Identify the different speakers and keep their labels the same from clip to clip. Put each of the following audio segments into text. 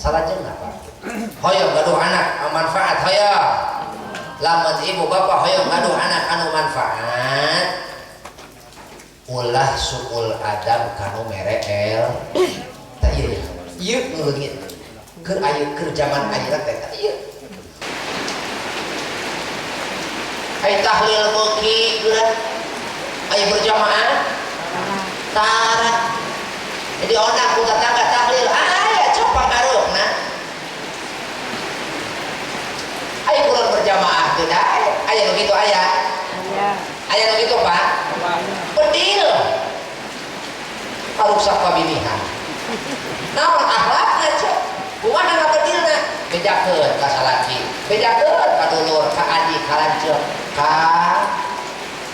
Speaker 1: Salajengna Pak, hoyong gaduh anak anu manfaat hoyong. Lamun ibu bapak hoyong gaduh anak anu manfaat, ulah suul adab kanu mere el. Tah ieu ieu nu leungit. Keur aya keur zaman ayeuna teh tah ieu. Ai tahlil beuki geura. Aya berjamaah tara. Jadi onang ku tetangga tahlil, aya coba ngaruhna. Aya kurang berjamaah teu da, aya nu kitu aya. Aya nu kitu Pak. Bedil. Karuksak pabinihan. Naon akhlakna cek? Kumaha ngabedilna? Bejakeun ka salaki, bejakeun ka dulur, ka adik, ka lanceuk, ka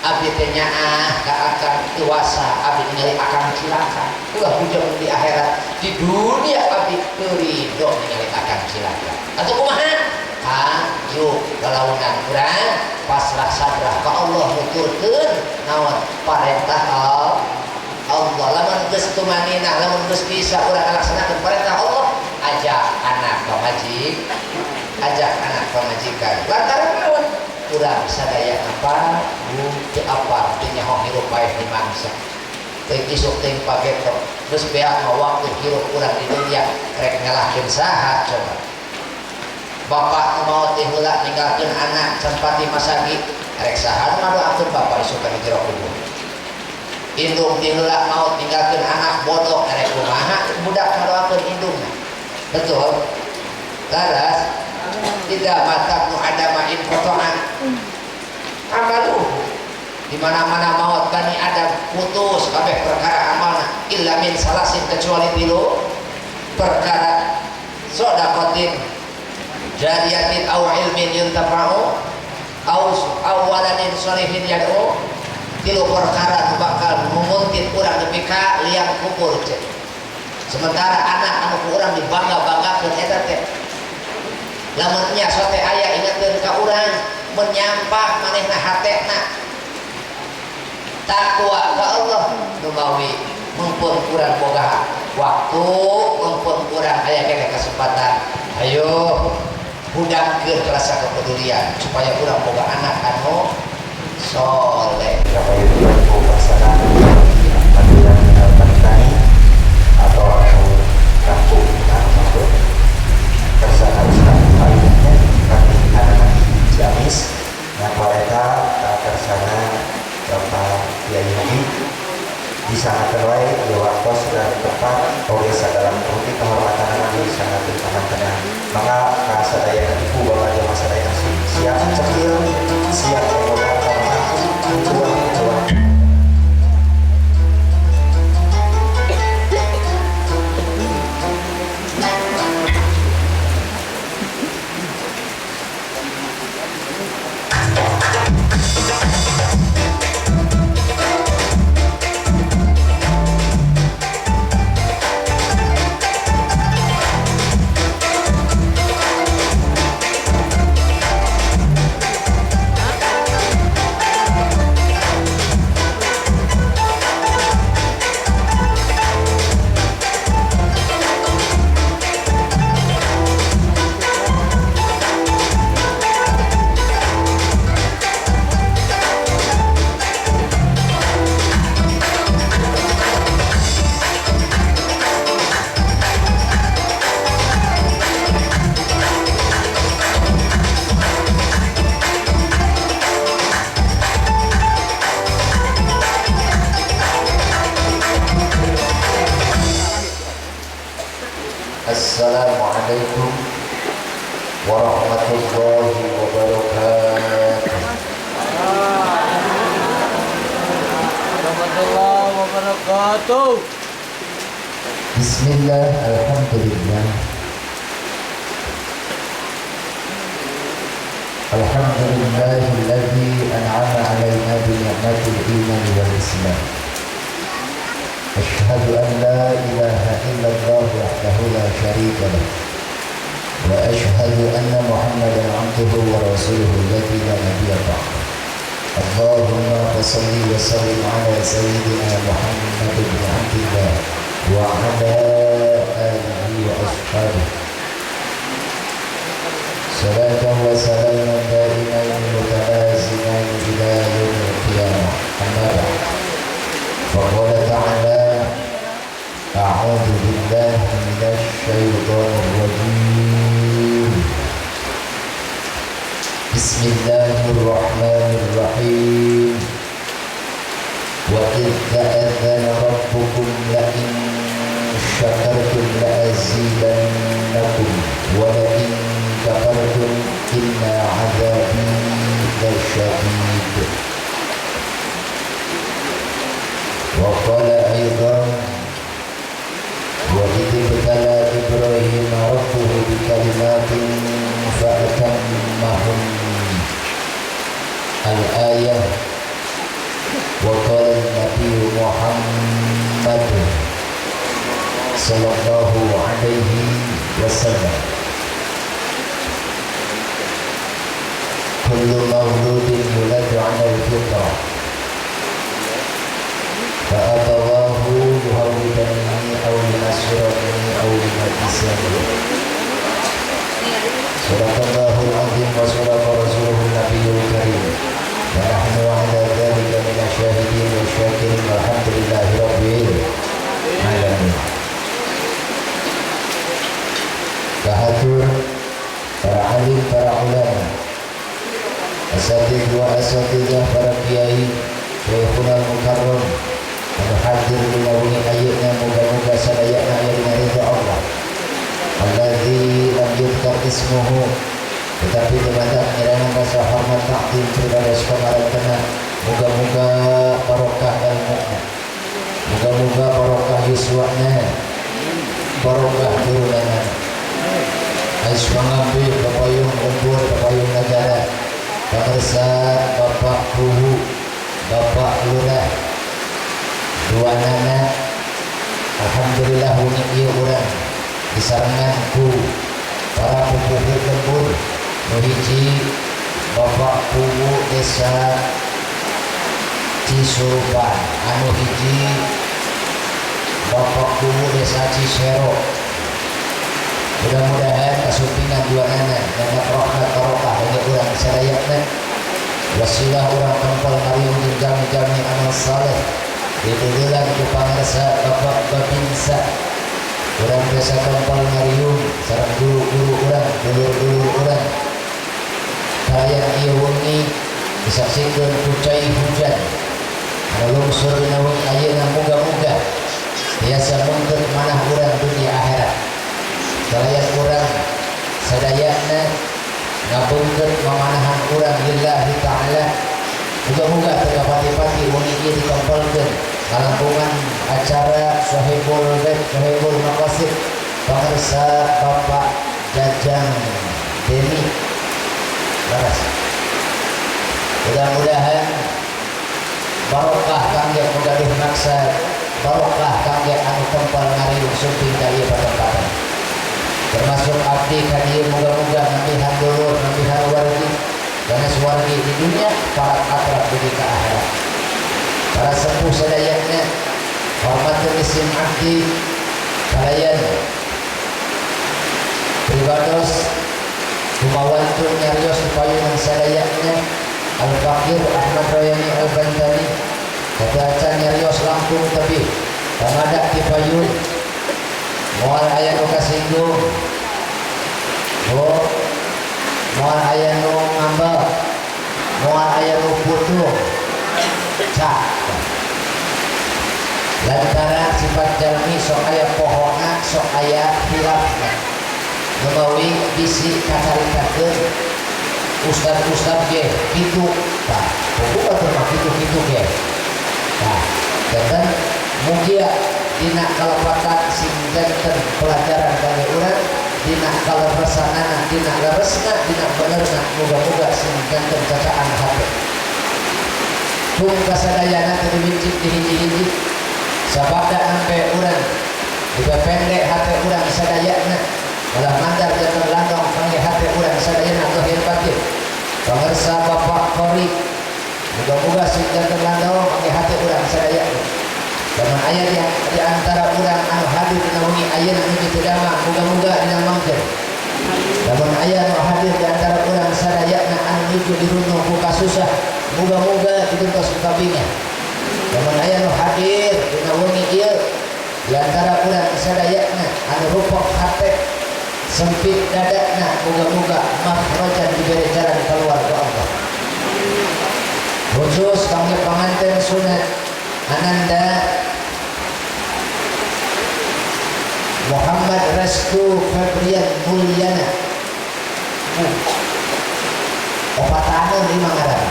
Speaker 1: abdi teh nyaah ka akang dewasa, abdi ningali akang cilaka. Ulah hujung di akhirat, di dunia abdi teu ridho ningali akang cilaka. Atuh kumaha? Kang yuk lalaunan urang pasrah sadrah ka Allah nuturkeun naon parentah Allah. Lamun geus tumaninah, lamun geus bisa urang ngalaksanakeun parentah Allah, ajak anak pamajik, ajak anak pamajikan. Lantaran naon? Urang sadaya apa bu teu apal teu nyaho hirup paeh di mangsa. Teu isuk teu pageto. Geus beak mah waktu hirup urang di dunia rek ngalahkeun saha coba. Bapak nu maot teh heula ninggalkeun anak can pati masagi, rek saha nu ngadoakeun bapak isuk ka jero kubur. Indung teh heula maot ninggalkeun anak bodoh, rek kumaha budak ngadoakeun indungna. Betul? Laras tidak mata nu adama in qata'a amaluhu. Di mana-mana maut bani Adam putus kabeh perkara amalna illa min salasin kecuali tilu perkara, sedaqatin jariyatin aw ilmin yuntafa'u aw waladin sholihin yad'u. Tilu perkara nu bakal ngumuntit urang nepi ka liang kubur cek. Sementara anak anu ku urang dibangga-banggakeun eta teh, lamun nya sote aya ingeutkeun ka urang menyampak manehna hatena takwa ka Allah. Numawi mumpun urang boga waktu, mumpun urang aya keneh kesempatan, ayo hudangkeun rasa kepedulian supaya urang boga anak anu soleh.
Speaker 2: Atau kampung Ciamis yang mereka kersana Bapak Kiai Haji di sana terbaik di waktu sudah tepat oleh dalam rutin kehormatan di sana tenang. Maka kasadaya ibu bapak jamaah sadaya siap cekil siap mengobrol cuan.
Speaker 1: Assalamualaikum warahmatullahi wabarakatuh.
Speaker 3: Warahmatullahi wabarakatuh.
Speaker 1: Bismillah, alhamdulillah. Alhamdulillahilladzi an'ama alaina bi ni'matil iman wal Islam. Asyhadu an la ilaha illallah wahdahu la syarika lah wa asyhadu anna Muhammadan abduhu wa rasuluhu alladzi la nabiyya ba'dahu. Allahumma shalli wa sallim ala sayyidina Muhammad ibn Abdillah wa ala alihi wa ashabihi
Speaker 4: وسلاما دائمين متلازمين إلى يوم القيامة. أما بعد، فقال تعالى: أعوذ بالله من الشيطان الرجيم، بسم الله الرحمن الرحيم. وإذ تأذن ربكم لئن شكرتم لأزيدنكم ولئن كفرتم إن عذابي لشديد. وقال أيضا: وإذ ابتلى إبراهيم ربه بكلمات فأتمهن. الآية. وقال النبي محمد صلى الله عليه وسلم: كل مولود يولد على الفطرة فأبواه يهودانه أو ينصرانه أو يمجسانه. صدق الله العظيم وصدق رسوله النبي الكريم، ونحن على ذلك من الشاهدين والشاكرين، والحمد لله رب العالمين. Kahatur para alim, para ulama, asatidz wa asatidzah, para kiai, syekhuna al-mukarram anu hadir dina wengi ayeuna, muga-muga sadayana aya dina ridha Allah alladzi lam yudhkar ismuhu, tetapi teu ngirangan rasa hormat takdim pribados kamarentena. Muga-muga barokah ilmuna, muga-muga barokah yuswana, barokah turunanana. Ais mangambil papayung lembur, papayung negara, pemirsa Bapak Kuwu, Bapak Lurah, dua nana. Alhamdulillah wengi ieu urang disarengan ku para pupuhu lembur. Nu hiji Bapak Kuwu Desa Cisurupan, anu hiji Bapak Kuwu Desa Cisero. Mudah-mudahan kasumpingan dua nana dan rahmat barokah bagi urang sadayana, wasilah urang tempel mariung jeung jami-jami amal saleh didululan ku pangarsa Bapak Babinsa. Urang desa tempel mariung sareng guru-guru urang, dulur-dulur urang. Kalayan ieu wengi disaksikeun ku cai hujan anu lungsur dina wengi ayeuna, muga-muga tiasa mengkeut manah urang dunia akhirat. Kalayan urang sadayana ngabeungkeut mamanahan urang lillahi ta'ala. Muga-muga teu kapati-pati wengi ieu ditempelkeun kalangkungan acara Sohibul Bait, Sohibul Maqasid, pangarsa Bapak Jajang Deni Laras. Mudah-mudahan barokah kangge nu gaduh maksad, barokah kangge anu tempel ngariung sumping ka ieu patempatan. Termasuk abdi ka dieu, muga-muga nambihan dulur, nambihan wargi, ganes wargi di dunia, para akrab dugi ka akhirat. Para sepuh sadayana, hormat isim abdi kalayan pribados kumawantun nyarios payunan sadayana Al-Fakir Ahmad Royani Al-Bantani kata acan nyarios langkung tebih pamadak ti payun, moal aya nu kasinggung, moal aya nu ngambek, moal aya nu putung cak. Lantaran sifat jalmi sok aya pohona, sok aya hilafna. Numawi bisi kacaritakeun ustad-ustad ge kitu tah, pokokna teh mah kitu-kitu ge. Tah, janten mugia dina kalepatan sing janten pelajaran kangge urang, dina kaleresanana, dina leresna, dina benerna, muga-muga sing janten cacaan hate. Tung kasadayana teu diwincik di hiji-hiji, sabada sampe urang dipependek hate urang sadayana, malah mandar janten landong kangge hate urang sadayana zahir batin. Pangersa Bapak Kori, muga-muga sing janten landong kangge hate urang sadayana. Lamun aya di antara urang anu hadir dina wengi ayeuna nu kitu damang, muga-muga dinamangkeun. Lamun aya nu hadir di antara urang sadayana nuju diruntuh ku kasusah muga-muga digentos ku kabingah. Lamun aya nu hadir dina wengi ieu di antara urang sadayana anu rupok hate sempit dadana muga-muga makhrajan diberi jalan keluar ku Allah. Khusus kangge panganten sunat Ananda Muhammad Restu Febrian Mulyana. Opatanu lima ngaran.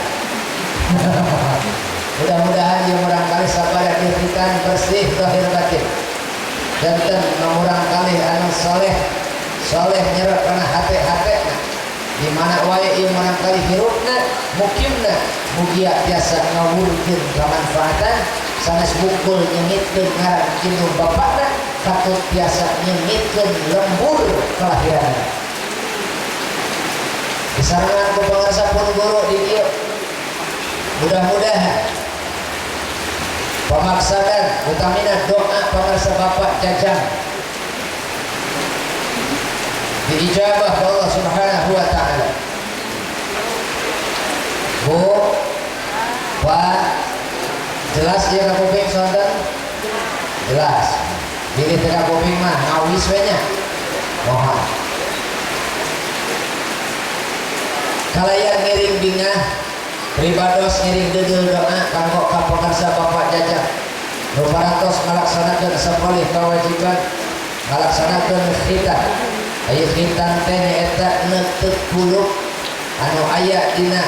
Speaker 4: Mudah-mudahan yang murangkali sabar khitan bersih zahir batin. Janten murangkali anu soleh, soleh nyerap kana hate-hatena. Di mana wae ieu murangkali hirupna, mukimna, mugia tiasa ngawurkeun kamanfaatan sanes bungkul nyengitkeun ngaran indung bapakna, katut tiasa nyengitkeun lembur kelahiranna. Disarangan ku pangarsa pun guru di dieu. Mudah-mudahan pamaksadan utamina doa pangarsa bapak Jajang diijabah Allah Subhanahu wa taala. Bu, Pak, jelas ya ka kuping sonten? Jelas. Bilih teu ka kuping mah ngawis we nya. Mohon. Kalayan ngiring bingah pribados ngiring deudeuh doa kanggo ka pangarsa Bapak Jajang. Nu parantos ngalaksanakeun sapalih kawajiban, ngalaksanakeun khitan. Aya khitan teh nyaeta neuteuk kulub anu aya dina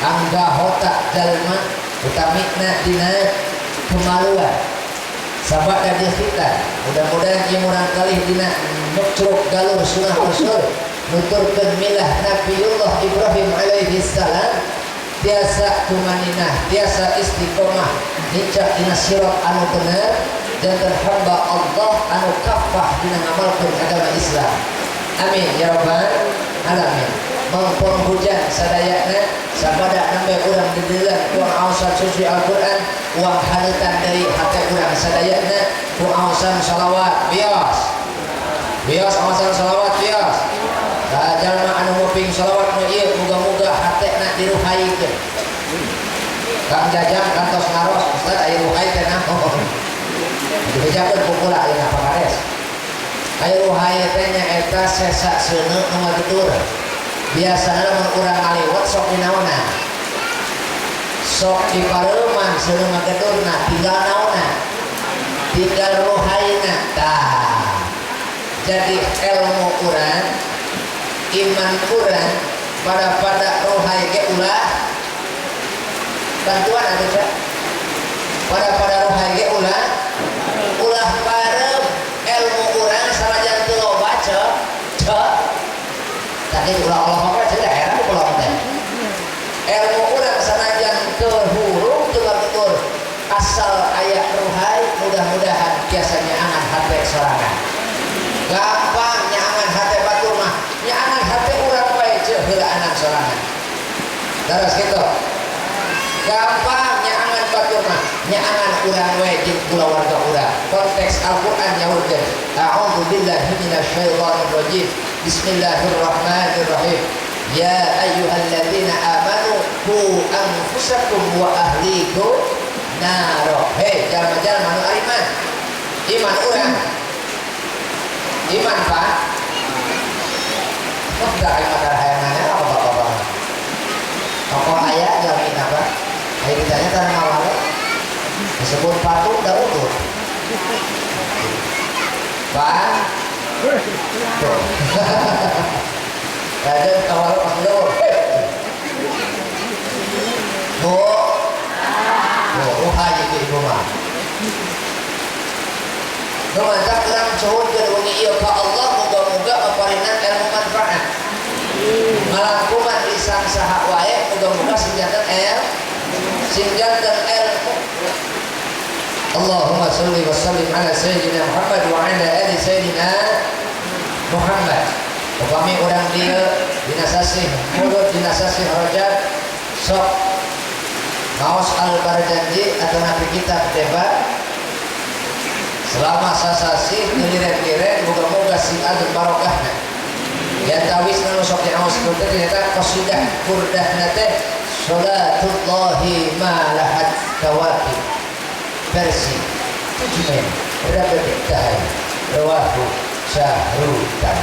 Speaker 4: anggahota jalma utamina dina kemaluan. Sabada di khitan. Mudah-mudahan ieu murangkalih dina nucruk galur sunah rasul nuturkeun milah Nabiullah Ibrahim alaihi salam tiasa tumaninah, tiasa istiqomah nincak dina sirat anu bener janten hamba Allah anu kafah dina ngamalkeun agama Islam. Amin ya rabbal alamin. Mangpon hujan sadayana sabada nembe urang dideuleun ku aosan suci Al-Qur'an uang haneutan deui hate urang sadayana ku aosan shalawat bios. Bios aosan shalawat bios. Ka jalma anu nguping shalawat nu ieu muga-muga hatena diruhaikeun. Kang Jajang kantos ngaros Ustaz aya ruhai teh naon? Dibejakeun ku kula ayeuna Pak Kades. Aya ruhai teh nyaeta sesa seuneu nu ngagedur. Biasana mun urang ngaliwat sok dinaonan. Sok dipareuman seuneu ngagedurna tinggal naonna. Tinggal ruhaina tah. Jadi ilmu urang, iman urang pada ruhai ge ulah bantuan atuh Cak. Pada ruhai ge ulah ulah parem ilmu urang sanajan teu loba cek. Cek. Tadi ulah Allah mah cek daerah ulah teh. Ilmu urang sanajan teu hurung teu bagetur asal aya ruhai mudah-mudahan biasa nyaangan hate sorangan. Gampang nyaangan hate batur mah, nyaangan hate urang wae ceu heulaanan sorangan. Terus kitu. Gampang nyaangan batur mah, nyaangan urang wae jeung kulawarga urang. Konteks Al-Qur'an nyaurkeun, a'udzu billahi minasyaitonir rajim. Bismillahirrahmanirrahim. Ya ayyuhalladzina amanu qu anfusakum wa ahlikum naro. Hei jalma-jalma nu ariman. Iman urang. Iman Pak. Kok da iman hayanganna apa bapak-bapak? Tokoh aya jalmi apa? Aya ditanya tara ngawale. Disebut patung da utuh. Pak. Tuh. Raden kawalo pas leuweuh. Bu. Bu, ruhai ieu ibu mah. Nu mantak urang cuhunkeun wengi ieu ka Allah muga-muga maparinan ilmu manfaat. Ngalangkungan lisan saha wae muga-muga sing janten ilmu. Allahumma sholli wa sallim ala sayyidina Muhammad wa ala ali sayyidina Muhammad. Upami urang dieu dina sasih Mulud dina sasih Rajab sok ngaos al-Barjanji atau nabi kitab debat selama sasasih ngeliren-liren muga-muga sing agung barokahna. Yantawis nu sok diaoskeun teh ternyata qasidah burdahna teh salatullahi ma lahat kawakib versi tujuh rabat tahay rawahu Syahrutan.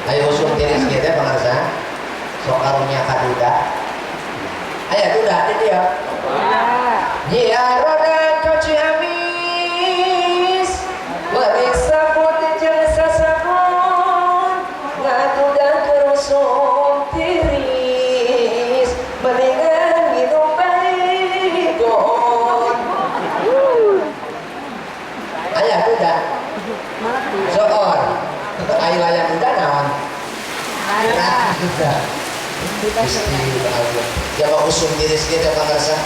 Speaker 4: Ayo usum tiris kita pangarsa.
Speaker 1: Aya duda di dia. Nyiaroda ka Ciamis bari saput jeung sasakon ngaduda kerusum tiris mendingan nginum baygon. Aya duda soor ayo aya duda naon? Duda. Gusti Allah. Ya pak usum tiris ge teh pangarsa.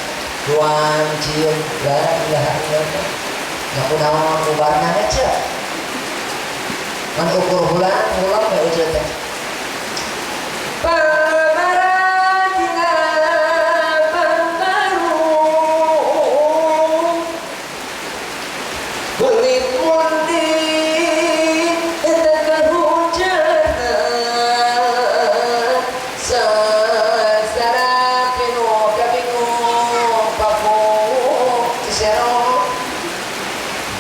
Speaker 1: Tuan cium la ilaha illallah. Nya kunaon ubarna nya ceu. Man ukur hulang hulang bae uceut teh. Pamaratina pamaru kulit munding eta kahujanan sasara pinu kabingung paku cisero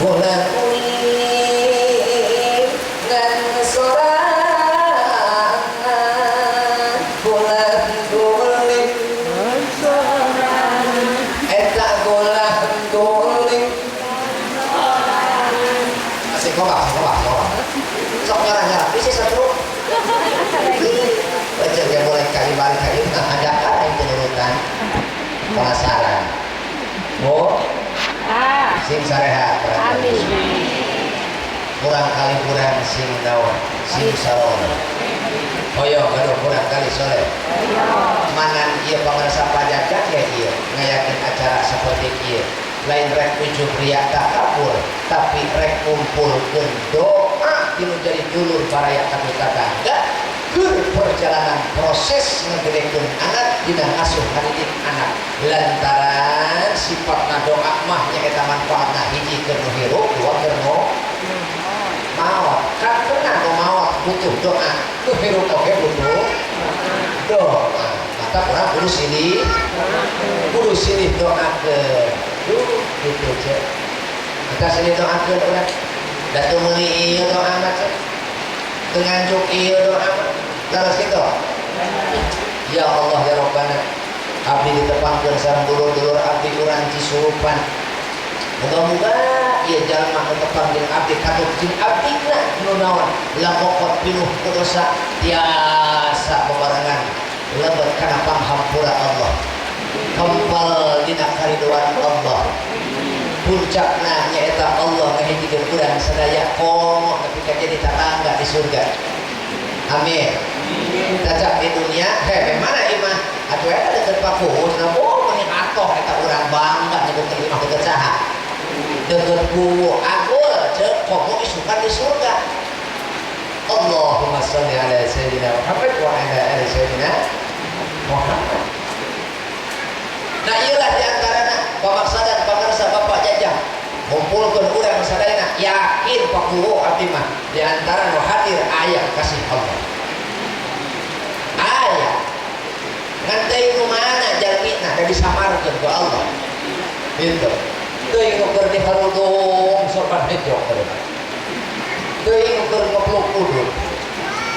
Speaker 1: bola kuning ngan sorangan bola guling eta bola guling asik kobak kobak kobak sok nyarah-nyarah bisa satu baca dia mulai kali balik kali ada apa yang penurutan penasaran oh sing sarehat
Speaker 5: Amin.
Speaker 1: Kurang kali kurang sing naon sing salon hoyong gaduh kurang kali soleh manan ieu pangarsa pajajan ya ieu ngayakeun acara seperti ieu lain rek ujub riya takabur tapi rek ngumpulkeun doa tinu jadi dulur baraya kami tatangga keur perjalanan proses ngegedekeun anak dina ngasuh ngadidik anak lantaran sifatna doa mah nyaeta manfaatna hiji keur nu hirup dua keur nu maot kan kena nu maot butuh doa nu hirup oge butuh doa maka urang kudu silih doakeun duh kitu cek kita silih doakeun urang da teu meuli ieu doa mah cek teu nganjuk ieu doa mah terus kitu ya Allah ya Rabbana abdi ditepangkeun sareng dulur-dulur abdi urang Cisurupan muga-muga ieu jalma nu tepang jeung abdi katut jeung abdina nu naon lakokot pinuh ku dosa tiasa bebarengan lebet kana panghampura Allah kempal dina karidoan Allah puncakna nyaeta Allah ngahijikeun urang sadaya komo nepi ka jadi tatangga di surga amin. Cacak di dunia heh mana imah atuh eta deket pakuhus na oh meni atoh eta urang bangga nyebutkeun imah deket saha deket kuwu agul ceuk komo isukan di surga. Allahumma sholli ala sayyidina Muhammad wa ala ali sayyidina Muhammad. Nah ieulah di antarana pamaksadan pakarsa bapak jajah ngumpulkeun urang sadayana yakin pakuwu abdi mah di antara nu hadir aya kasih Allah aya ngan teuing nu mana jalmina da disamarkeun ku Allah gitu teuing nu keur diharudung sopan hejo teuing nu keur ngepluk udud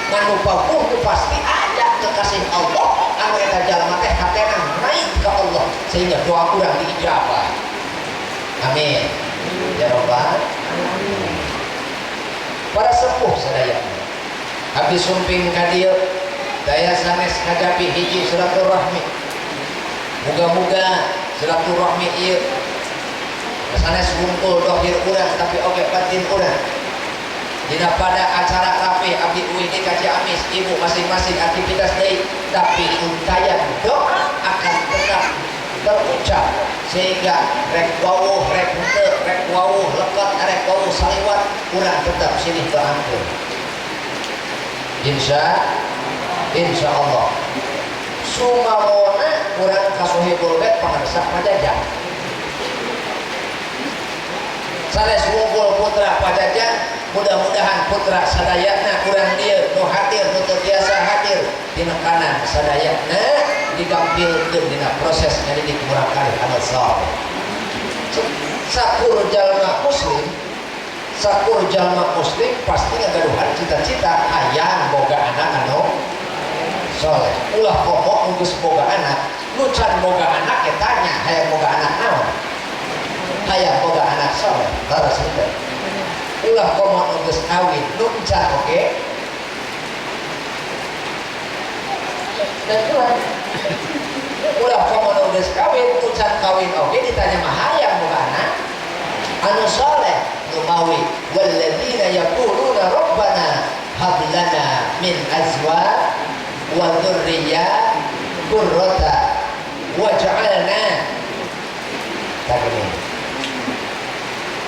Speaker 1: ngan nu pakuh nu pasti ada kekasih Allah anu eta jalma teh hatena naik ka Allah sehingga doa urang diijabah amin ya rabbal alamin. Para sepuh sadaya abdi sumping ka dieu daya sanes kajabi hiji silaturahmi muga-muga silaturahmi ieu sanes ngumpul dohir urang tapi oge batin urang dina pada acara rapi abdi uih di ka Ciamis ibu masing-masing aktivitas deui tapi untayan doa akan tetap terucap sehingga rek wawuh rek henteu rek wawuh leket rek wawuh saliwat urang tetap silih doakeun insya Allah sumamona urang ka Sohibul Bait pangarsa pajajan sanes ngumpul putra pajajan mudah-mudahan putra sadayana urang dieu nu hadir nu teu biasa hadir dina kanan sadayana digampilkeun dina proses ngadidik murang kali amal saleh. Sakur jalma muslim, sakur jalma muslim pasti ngagaduhan cita-cita hayang boga anak anu soleh. Ulah komo nu geus boga anak, nu can boga anak ya tanya hayang boga anak naon? Hayang boga anak soleh, leres henteu? Ulah komo nu geus kawin, nu can oge. Dan Tuhan ulah komo nu geus kawin, nu can kawin oge ditanya mah hayang boga anak anu soleh. Numawi walladzina yaquluna rabbana hab lana min azwaj wa dzurriyyat qurrata waj'alna. Tagini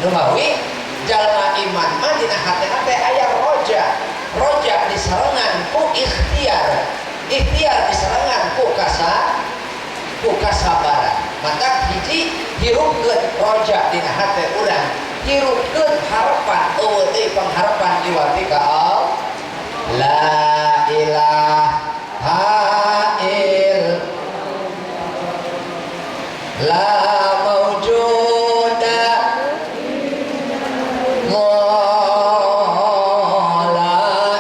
Speaker 1: numawi jalma iman mah dina hatena teh aya roja, roja disarengan ku ikhtiar, ikhtiar disarengan ku kasabaran. Maka hiji hirupkeun roja dina hate urang, hirupkeun harapan, eueuh deui pangharapan liwati ka Allah. La ilaha illallah la maujuda la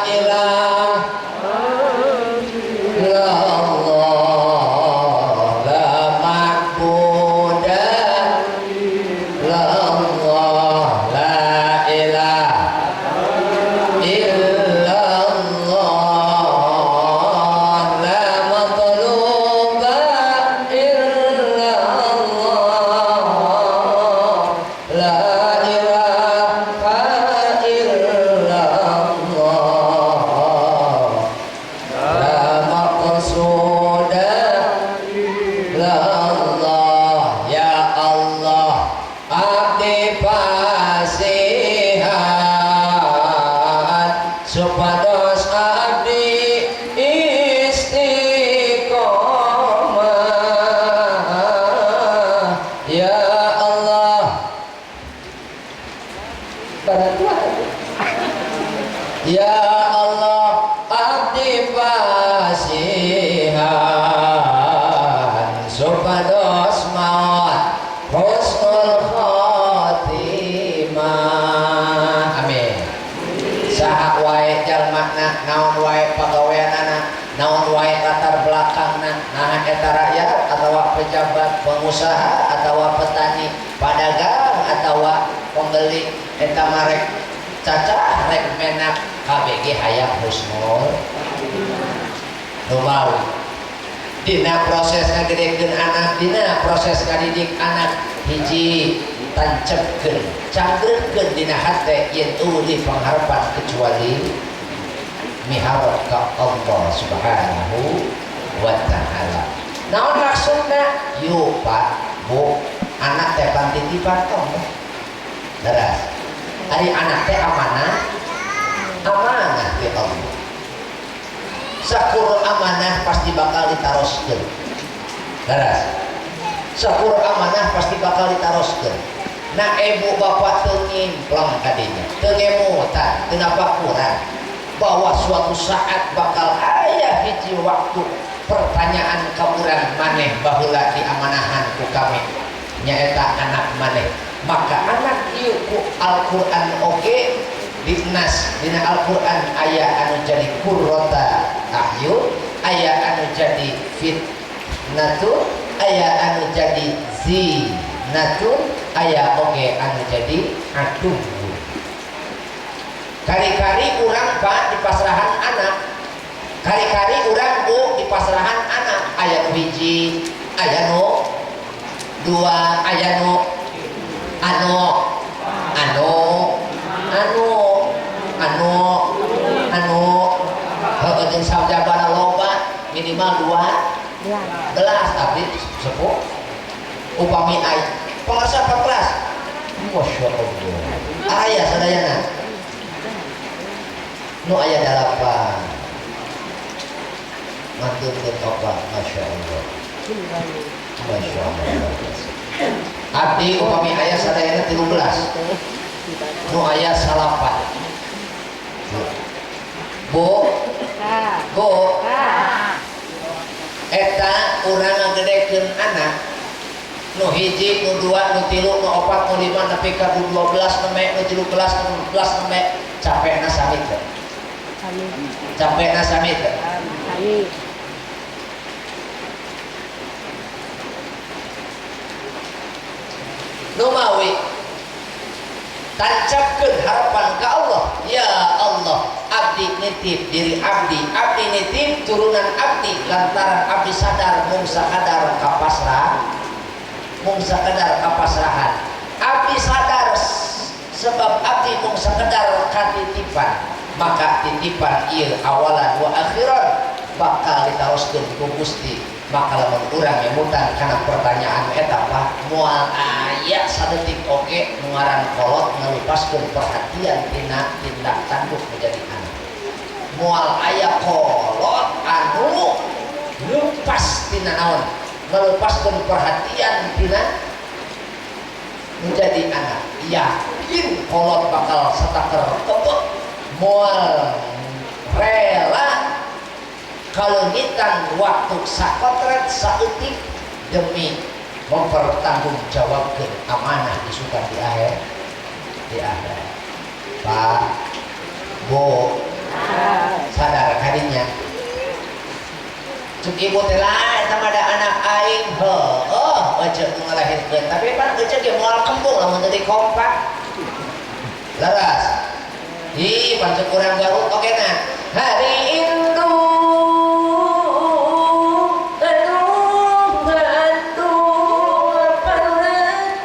Speaker 1: ilaha illallah la ma'buda illallah la ilaha illallah la matluba illallah la ilaha illallah la maqsuda illallah. Ya Allah abdi pasihan supados abdi istiqomah. Ya Allah bantuan. Ya Allah abdi pasihan supados maut husnul khotimah. Amin. Saha wae jalmana, naon wae pagaweanana, naon wae latar belakangna, naha eta rakyat atawa pejabat, pengusaha atawa petani, pedagang atawa pembeli, eta marek cacah rek menak KBG hayang husnul rumawi. Dina proses ngagedekeun anak, dina proses ngadidik anak, hiji tancepkeun, cangkeurkeun dina hate yen eueuh pangharapan kecuali miharap ka Allah Subhanahu wa ta'ala. Naon maksudna? Yuk Pak, Bu, anak teh pan titipan Allah. Leres. Ari anak teh amanah, amanah ti Allah. Sakur amanah pasti bakal ditaroskeun. Leres. Sakur amanah pasti bakal ditaroskeun. Nah ibu bapak teu ngimpleng kadinya, teu ngemutan, teu napakuran bahwa suatu saat bakal aya hiji waktu pertanyaan ka urang maneh baheula diamanahan ku kami nyaeta anak maneh. Maka anak ieu ku Al-Qur'an oge dinas dina Al-Qur'an aya anu jadi qurrata a'yun, aya anu jadi fitnatun, aya anu jadi zinatun, aya oge anu jadi aduh. Kari-kari urang Pak di pasrahan anak, kari-kari urang Bu di pasrahan anak, aya nu hiji, aya nu dua, aya nu anu anu anu anu anu heueuh jeung sajabana loba minimal 12, abdi sepuh upami aya pengarsa 14. Masya Allah aya sadayana nu aya 8 mantunkeun opat. Masya Allah, Masya Allah. Abdi upami aya sadayana 13, nu aya 9. Bu, Bu, eta urang ngagedekeun anak nu hiji, nu dua, nu tilu, nu opat, nu lima, nepi ka 12 neme, nu 13, nu 14 neme, capekna sami teh. Capekna sami teh. nitip diri abdi, abdi nitip turunan abdi lantaran abdi sadar mung sakadar kapasrah, mung sakadar kapasrahan. Abdi sadar sebab abdi mung sakadar katitipan, maka titipan ieu awalan wa akhiran bakal ditaroskeun ku Gusti. Maka lamun urang nyemutan kana pertanyaan eta Pak, moal aya sadetik oge nu ngaran kolot ngalupaskeun perhatian tina tindak tanduk menjadi anak. Moal aya kolot anu lepas tina naon, ngalupaskeun perhatian tina menjadi anak. Yakin kolot bakal sataker kebek, moal rela kaleungitan waktu sakotret saeutik demi mempertanggungjawabkeun amanah isukan di akhir, di akhir. Pak, Bu, sadar kadinya. Cuk ibu teh lah eta mah da anak aing, heueuh eceu nu ngalahirkeun, tapi pan eceu ge moal kembung lamun teu dikompak. Leres. Ih, pan cek urang Garut oge na. Hari indung anu ngandung panunan,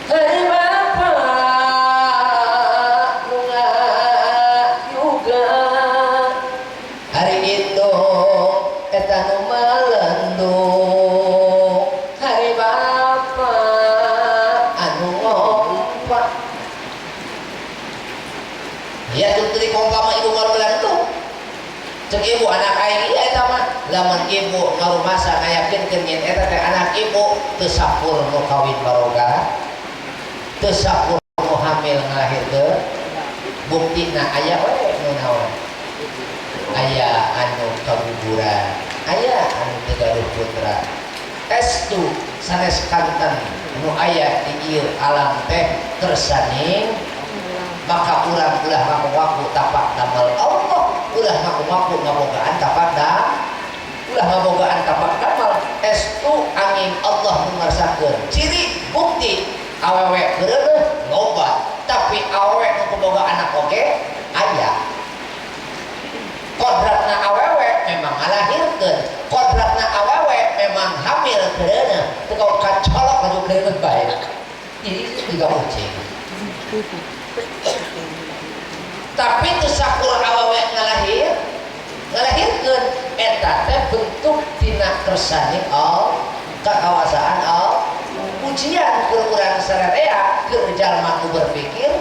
Speaker 1: hari bapa nu ngayuga, hari indung eta nu malendung, hari bapa anu ngompak. Ya teu dikompak mah ibu moal melentung. Cek ibu anak aing ieu eta mah, lamun ibu ngarumasa ngayakinkeun nyen eta teh anak ibu teu sakur nu kawin baroga, teu sakur nu hamil ngalahirkeun, buktina aya we nu naon, aya anu kaguguran, aya anu teu gaduh putra. Estu sanes kanten nu aya di ieu alam teh kersaning, maka urang ulah ngaku-ngaku tapak damel Allah, ulah ngaku-ngaku ngabogaan tapak da, ulah ngabogaan tapak damel. Estu angin Allah nu ngarsakeun ciri bukti awewe keureuh loba, tapi awewe nu boga anak oge aya. Kodratna awewe memang ngalahirkeun, kodratna awewe memang hamil keureuh, teu kacolok maju keureuh bae. Ini juga kucing. Tapi teu sakur awewe ngalahirkeun eta teh bentuk tina kersaning Allah, kakawasaan Allah, ujian keur urang sararea keur jalma nu berpikir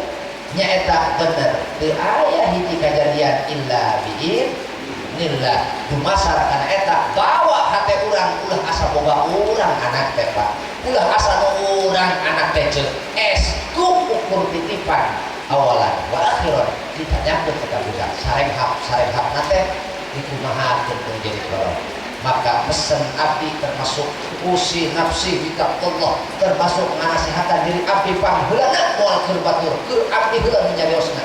Speaker 1: nyaeta bener teu aya hiji kajadian illa biiznillah. Dumasar kana eta bawa hate urang ulah asa boga urang anak teh Pak, ulah asa nu urang anak teh ceuk estu ukur titipan awalan wa akhiran ditanyakeun ka budak sarenghap sarenghap teh dikumahakeun menjadi kolot. Maka pesan abdi termasuk usi nafsi bitaqullah, termasuk nganasihatan diri abdi pangheulana moal keur batur, keur abdi heula menyariosna.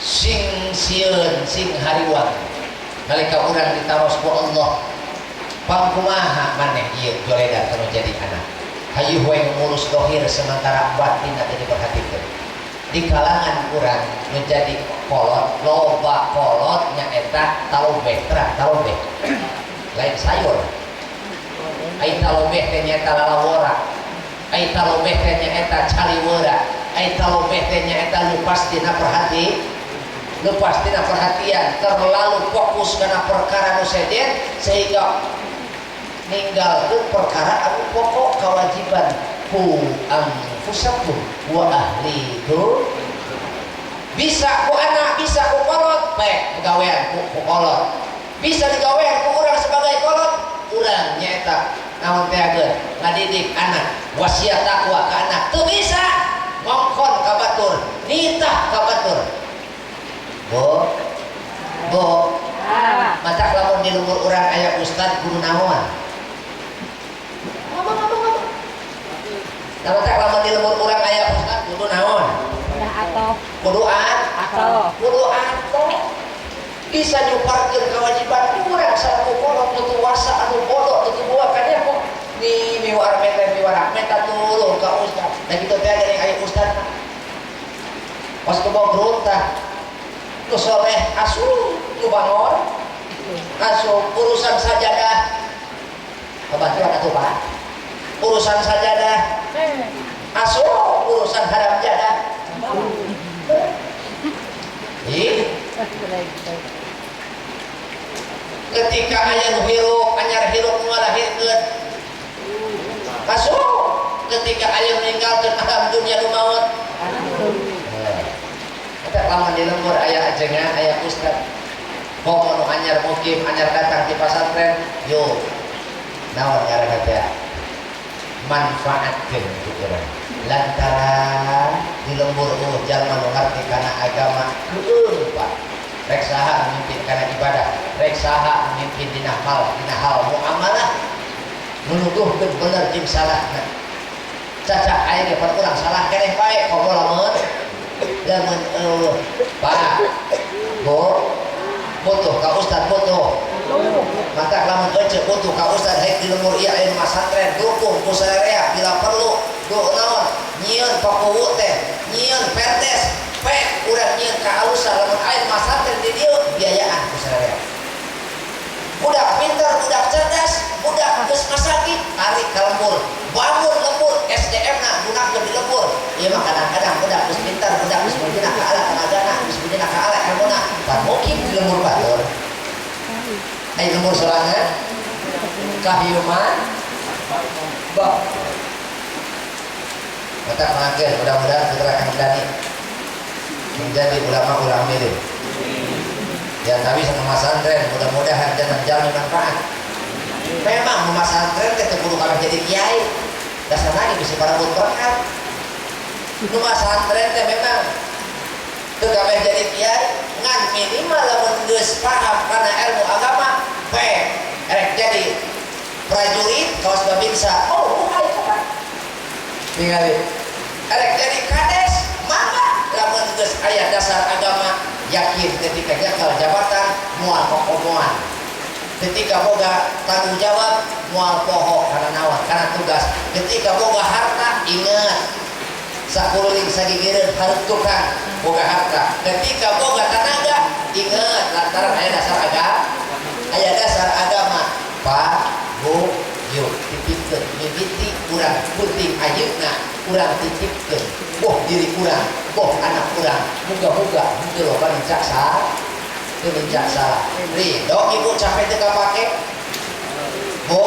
Speaker 1: Sing sieun sing hariwang nalika urang ditaros ku Allah, pangkumaha maneh ieu joledan anu jadi anak. Hayu we ngurus dohir sementara batin teu diperhatikeun. Di kalangan urang menjadi kolot, loba kolot nyaeta talobeh, terang talobeh lain sayur. Ai talobeh teh nyaeta lalawora, ai talobeh teh nyaeta caliweura, ai talobeh teh nyaeta lepas tina perhati, lepas tina perhatian, terlalu fokus kana perkara nu sejen sehingga ninggalkeun perkara anu pokok kewajiban ku anfusakum wa ahlikum. Bisa ku anak, bisa ku kolot, baik pegawean ku kolot, bisa digawean ku urang sebagai kolot, urang nyaeta naon teh ageun ngadidik anak, wasiat takwa ka anak teu bisa ngongkon ka batur, nitah ka batur. Bo bo matak lamun di lembur urang aya ustad guru naon. Nah, matak lamun di lembur urang aya ustad kudu naon? Kudu atoh. Kudu atoh. Bisa nyuparkeun kewajiban urang salaku kolot nu tuasa anu bodoh nu teu kan ya kok ni miwar meta tulung ka ustad. Da kitu teh geuning aya ustad mah. Pas kebawa beruntah nu soleh asup, nu bangor asup. Urusan sajadah kebantuan atuh Pak, urusan sajadah asup, urusan haram jadah. Ih, ketika aya nu hirup anyar hirup nu ngalahirkeun asup, ketika aya meninggalkeun alam dunia nu maot. Eta lamun di lembur aya ajengan, aya ustad komo nu anyar mukim, anyar datang di pasantren, yo naon ngaranna teh, manfaatkeun ku urang. Lantaran di lembur jalma nu ngarti kana agama heueuh Pak, rek saha mimpin kana ibadah, rek saha mimpin dina hal, dina hal muamalah, nuduhkeun bener jeung salahna. Caca aya ge pan urang salah keneh bae komo lamun lamun eueuh Pak, Bu, butuh ka ustad butuh. Maka lamun ece butuh ka ustad haik di lembur ieu aya masantren dukung ku sararea bila perlu do naon nyieun pakuwu teh, nyieun perdes pek urang nyieun kaalusan lamun aya masantren di dieu biayaan ku sararea. Budak pintar, budak cerdas, budak geus masaki tarik ka lembur, bangun lembur SDM na gunakeun di lembur. Ieu mah kadang-kadang budak geus pintar, budak geus meujeuh ka ala tenagana, geus meujeuh ka ala ilmuna, pan mungkin di lembur batur. Aya lembur sorangan kahiuman bab. Mata mangke mudah-mudahan putra Kang Dani menjadi ulama-ulama milik. Ya tapi sama masantren mudah-mudahan jangan jalmi manfaat. Memang masantren teh teu kudu kabeh jadi kiai. Dasar lagi bisa parebut berkat. Nu masantren teh memang teu kabeh jadi kiai, ngan minimal lamun geus paham kana ilmu agama, pe rek jadi prajurit kawas babinsa. Oh, buhay kapan? Ningali. Rek jadi kades, mangga lamun geus aya dasar agama, yakin ketika nyekel jabatan moal kokomoan, ketika boga tanggung jawab moal poho karena naon, karena tugas. Ketika boga harta ingat sakuruling sagigireun hareup tukang boga harta. Ketika boga tenaga ingat lantaran aya dasar agama, aya dasar agama. Pak, Bu, yuk titipkeun mimiti urang penting ayeuna urang titipkeun boh diri urang, boh anak urang, muga-muga henteu loba nincak salah, teu nincak salah. Ridho ibu capek teu kapake? Bu,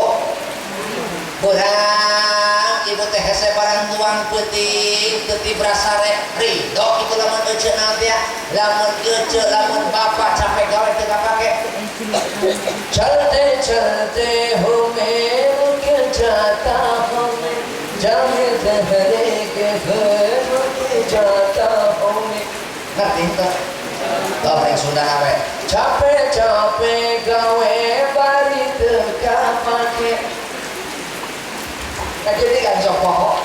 Speaker 1: beurang ibu teh hese barang tuang peuting teu tibra sare. Ridho ibu lamun ece naon teh? Lamun ece lamun bapak capek gawe teu kapake. Chalte chalte ho main ruk jata ho main, jahe dehre ke ghar ruk jata ho main. Ngerti teu? Tong reng Sunda awe. Capek-capek gawe bari teu kapake. Nah, jadi kan sok poho.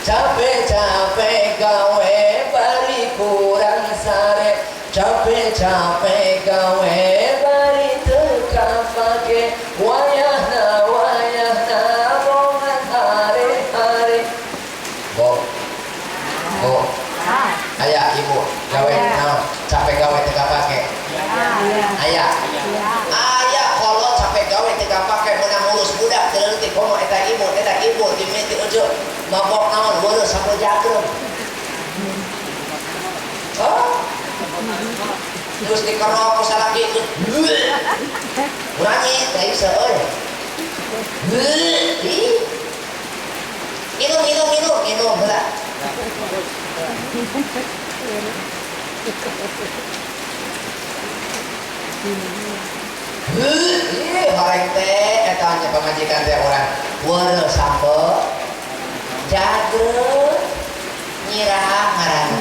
Speaker 1: Capek-capek gawe bari kurang sare, capek-capek gawe bari teu kapake, wayahna wayahna bongan hare-hare. Bo, bo, aya ibu gawe naon? Capek gawe teu kapake. Aya, aya kolot capek gawe teu kapake meunang ngurus budak teu leutik komo eta ibu dimimiti ujug mabok naon weureuh sampeu jagrem. Oh, terus dikerok ku salaki berani teh seueur. Minum minum minum minum heula. Ih, horeng teh eta nya pamajikan teh urang weureuh sampeu jagrem nyirah ngaranna.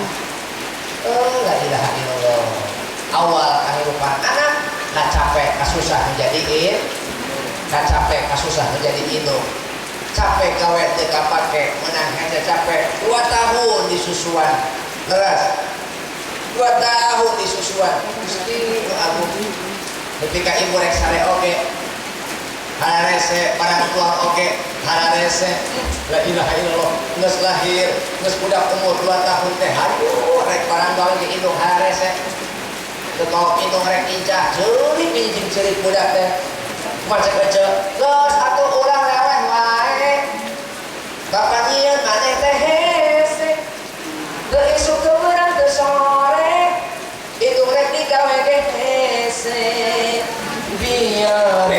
Speaker 1: Oh, la ilaha illallah. Awal kehidupan anak capek kasusah menjadi in, capek kasusah menjadi indung, capek gawe teu kapake, menang hese capek 2 tahun di susuan, leres 2 tahun di susuan. Gusti nu agung, ketika ibu rek sare oge
Speaker 4: Hararese barang tuang oge hararese la ilaha illallah geus lahir geus budak umur 2 tahun teh aduh rek barang gawe ge indung hararese teu kaop indung rek incah ceurik hiji ceurik budak teh macet ece geus atuh urang leweh wae kapan nyieun maneh teh hese teu isuk teu beurang teu sore indung rek digawe ge hese biarlah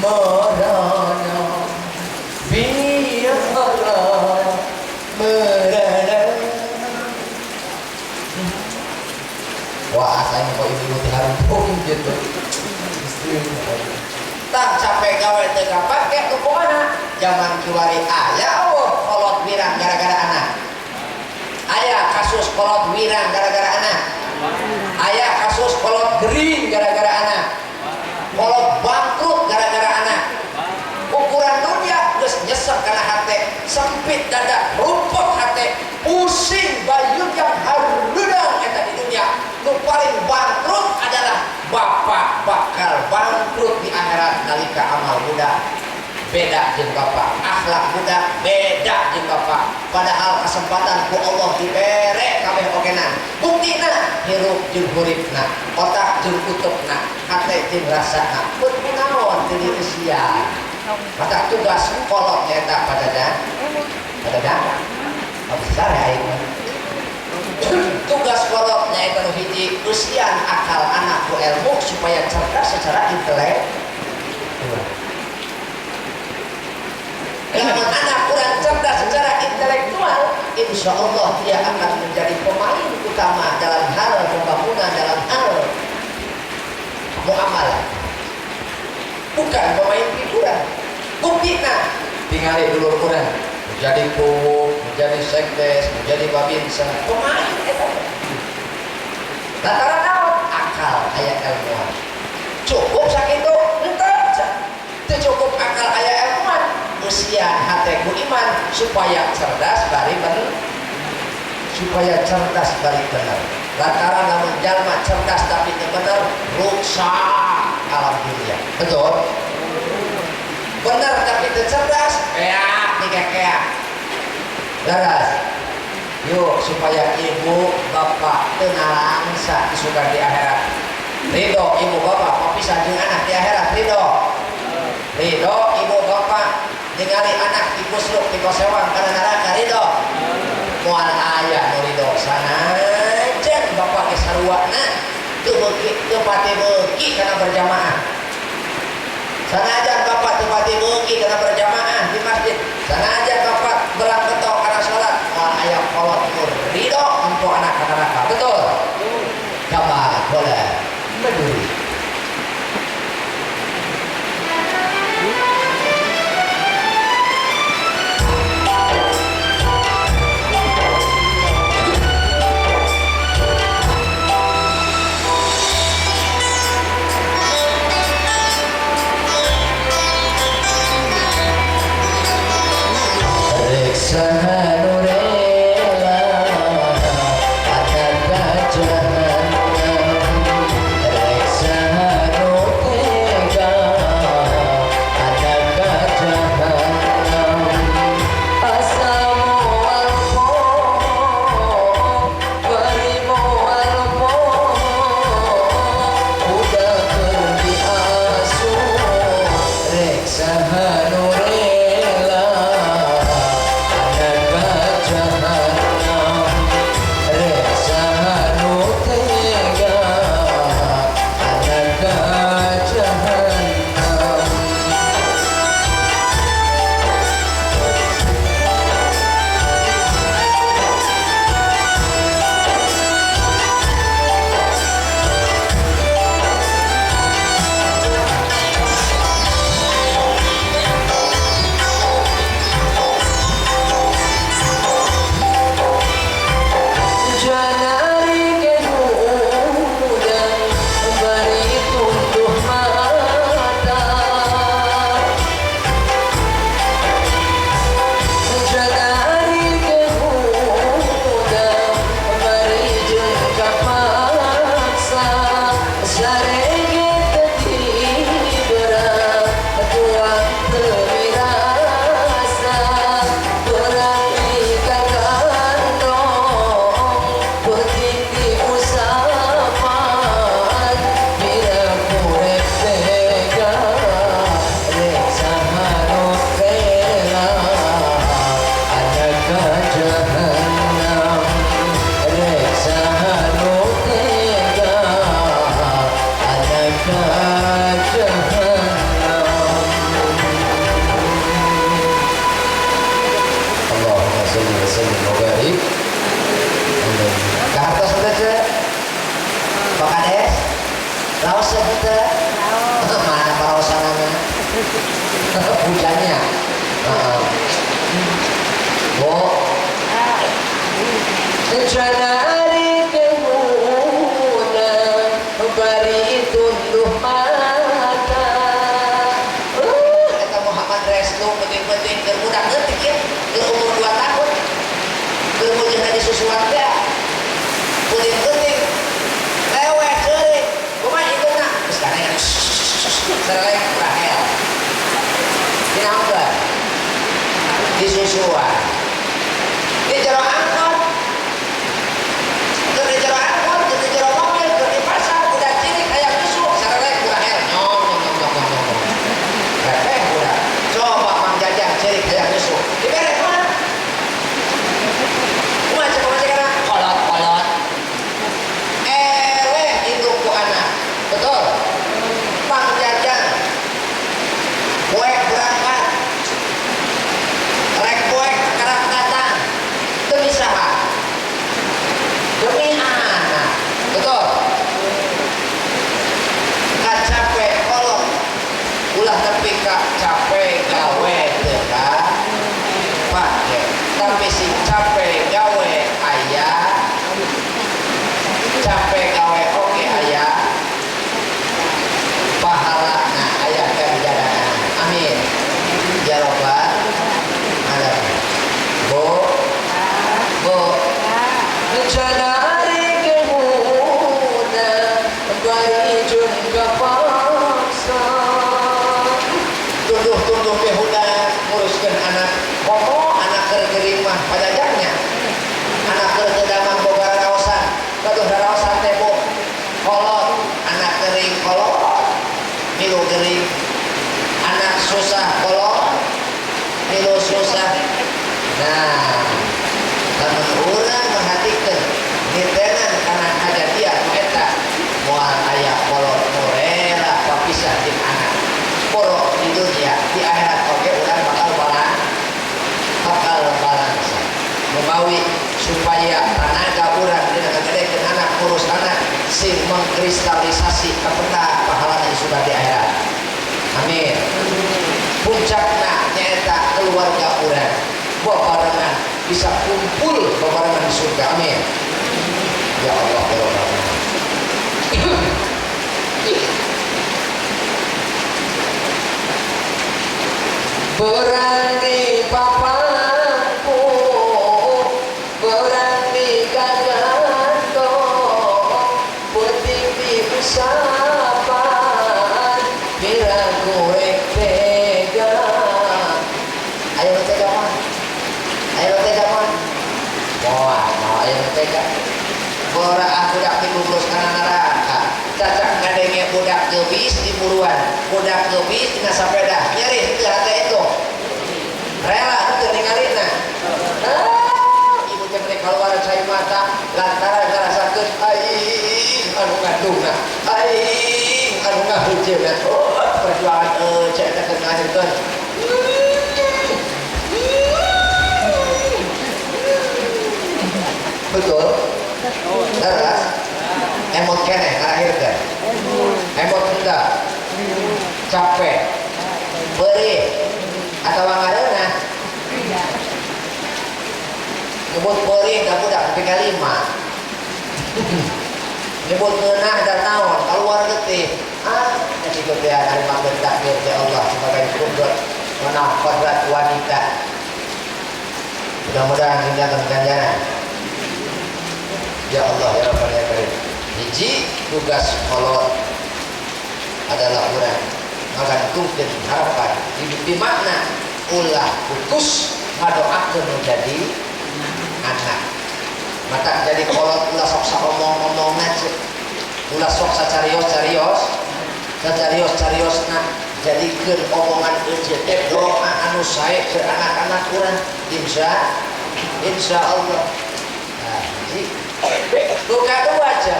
Speaker 4: merana biarlah merana. Wah, saya kok ibu teh harumpung gitu. Tak capek gawe teu kapake nu kumaha? Zaman kiwari aya eueuh kolot wirang gara-gara anak. Aya kasus kolot wirang gara-gara anak. Aya kasus kolot gering gara-gara anak. Kolot bangkrut gara-gara anak. Ukuran dunia geus nyesek kana hate, sempit dada, rumput hate, pusing bayun yang harudang eta di dunia. Nu paling bangkrut adalah bapak bakal bangkrut di akhirat nalika amal budak beda jeung bapak, akhlak budak beda jeung bapak. Padahal kesempatan ku Allah dibere kabeh ogenan. Buktina hirup jeung huripna, otak jeung utepna, hate jeung rasana. Pun kunaon teu dieusian. Mata tugas kolot nyaeta padadan. Padadan. Besar ya aing. Tugas kolot nyaeta nu hiji eusian akal anak ku ilmu supaya cerdas secara intelektual. Lamun anak kurang cerdas secara intelektual, insya Allah dia akan menjadi pemain utama dalam hal pembangunan, dalam hal muamalah, bukan pemain figuran. Buktina tingali dulur kurang menjadi kuwu, menjadi sekdes, menjadi babinsa, pemain eta. Lantaran naon? Akal aya ilmuwan. Cukup sakitu? Henteu. Teu cukup akal aya ilmuwan. Usia hate ku iman supaya cerdas bari bener, supaya cerdas bari bener. Lantaran lamun jalma cerdas tapi teu bener, rusak alam dunia. Betul? Bener tapi teu cerdas, keak dikekeak. Leres. Yuk supaya ibu bapak teu nalangsa isukan di akhirat. Ridho ibu bapak papisah jeung anak di akhirat, ridho. Ridho ibu bapak ningali anak dikusruk dikosewang kana neraka, ridho. Moal aya nu ridho sanajan bapak ge saruana teu beuki teu pati beuki kana berjamaah. Sanajan bapak teu pati beuki kana berjamaah di masjid, sanajan bapak belang betok kana salat, moal aya kolot nu ridho untuk anak kana neraka. Betul? Kama boleh meduri. Sahanurela
Speaker 1: Raos teh? Mana paraosanana? Hujannya. Bu. Rencana ari kemuna bari tunduh mata. Eta Muhammad Resnu penting-penting keur budak leutik ya, keur umur 2 tahun. Keur mujehna disusuan teh. Penting-penting leweh ceurik. Kumaha indungna? Geus karengan. Sareng Rahel. Dinaonkeun? Disusuan. Di jero angkot. Keur di jero angkot, keur di jero mobil, keur di pasar, budak cilik hayang nyusu, sareng Rahel. Nyong nyong nyong nyong nyong. Repeh budak. Coba Mang Jajang cilik hayang nyusu. Dibere kumaha? Kumaha cek kumaha cek kana? Kolot-kolot. Eleh indung ku anak. Betul. Mang Jajang poek berangkat. Rek poek karak datang. Demi saha? Demi anak. Betul. Kacape kolot. Ulah nepi ka cape gawe teu ka pake. Tapi si cape gawe aya, cape gawe oge aya pahalana aya ganjaranna. Amin. Ya rabbal alamin. Bu. Bu. Rencana ari kemuna bari jun kapaksa. Tunduh-tunduh behuda nguruskeun anak. Komo anak keur gering mah pajajangnya. Anak keur teu damang boga raraosan. Gaduh raraosan teh bu. Kolot, anak gering kolot. Milu gering. Anak susah kolot. Milu susah. Nah, lamun urang merhatikeun nitenan kana kajadian nu eta moal aya kolot nu rela papisah jeung anak. Poro di dunia, di akhirat oge urang bakal balangsa. Memawi supaya tanaga urang dina ngagedekeun anak, ngurus anak sing mengkristalisasi kapenda pahalana sudah di akhirat. Amin. Puncakna nyaeta keluarga urang babarengan bisa kumpul babarengan di surga. Amin. Ya Allah ya Rabbal alamin. Berani papaku, berani gagantong, penting diusapan, piraku rek tega. Ayo tega mah, ayo tega mah. Moal, moal ayo tega. Bora aku dak dibungkus kana neraka. Cacak ngadenge budak geubis di buruan, budak geubis dina sapeda, nyeri teu hate itu. Rela teu ningalina. Ah, ibu teh rek kaluar cai mata lantaran ngarasakeun aing anu ngandungna, aing anu ngahujeuna. Oh, perjuangan euy cai teh keur ngahirkeun. Betul? Leres? Emot keneh ngahirkeun. Emot henteu? Capek. Perih. Atawa ngareunah? Nyebut perih da budak nepi ka 5. Nyebut ngeunah da naon kaluar getih. Ah, jadi gedean ari manggeun takdir teh Allah sebagai kudrat menang kodrat wanita. Mudah-mudahan dinten ganjaran. Ya Allah ya Rabbal alamin. Hiji tugas kolot adalah urang ngagantungkeun harapan di makna ulah putus ngadoakeun nu jadi anak. Mata jadi kolot ulah sok saomong-omongna ceuk. Ulah sok sacarios-carios, sacarios-cariosna jadikeun omongan euceut teh doa anu sae keur anak-anak urang insya Allah. Nah, hiji. Luka dua aja.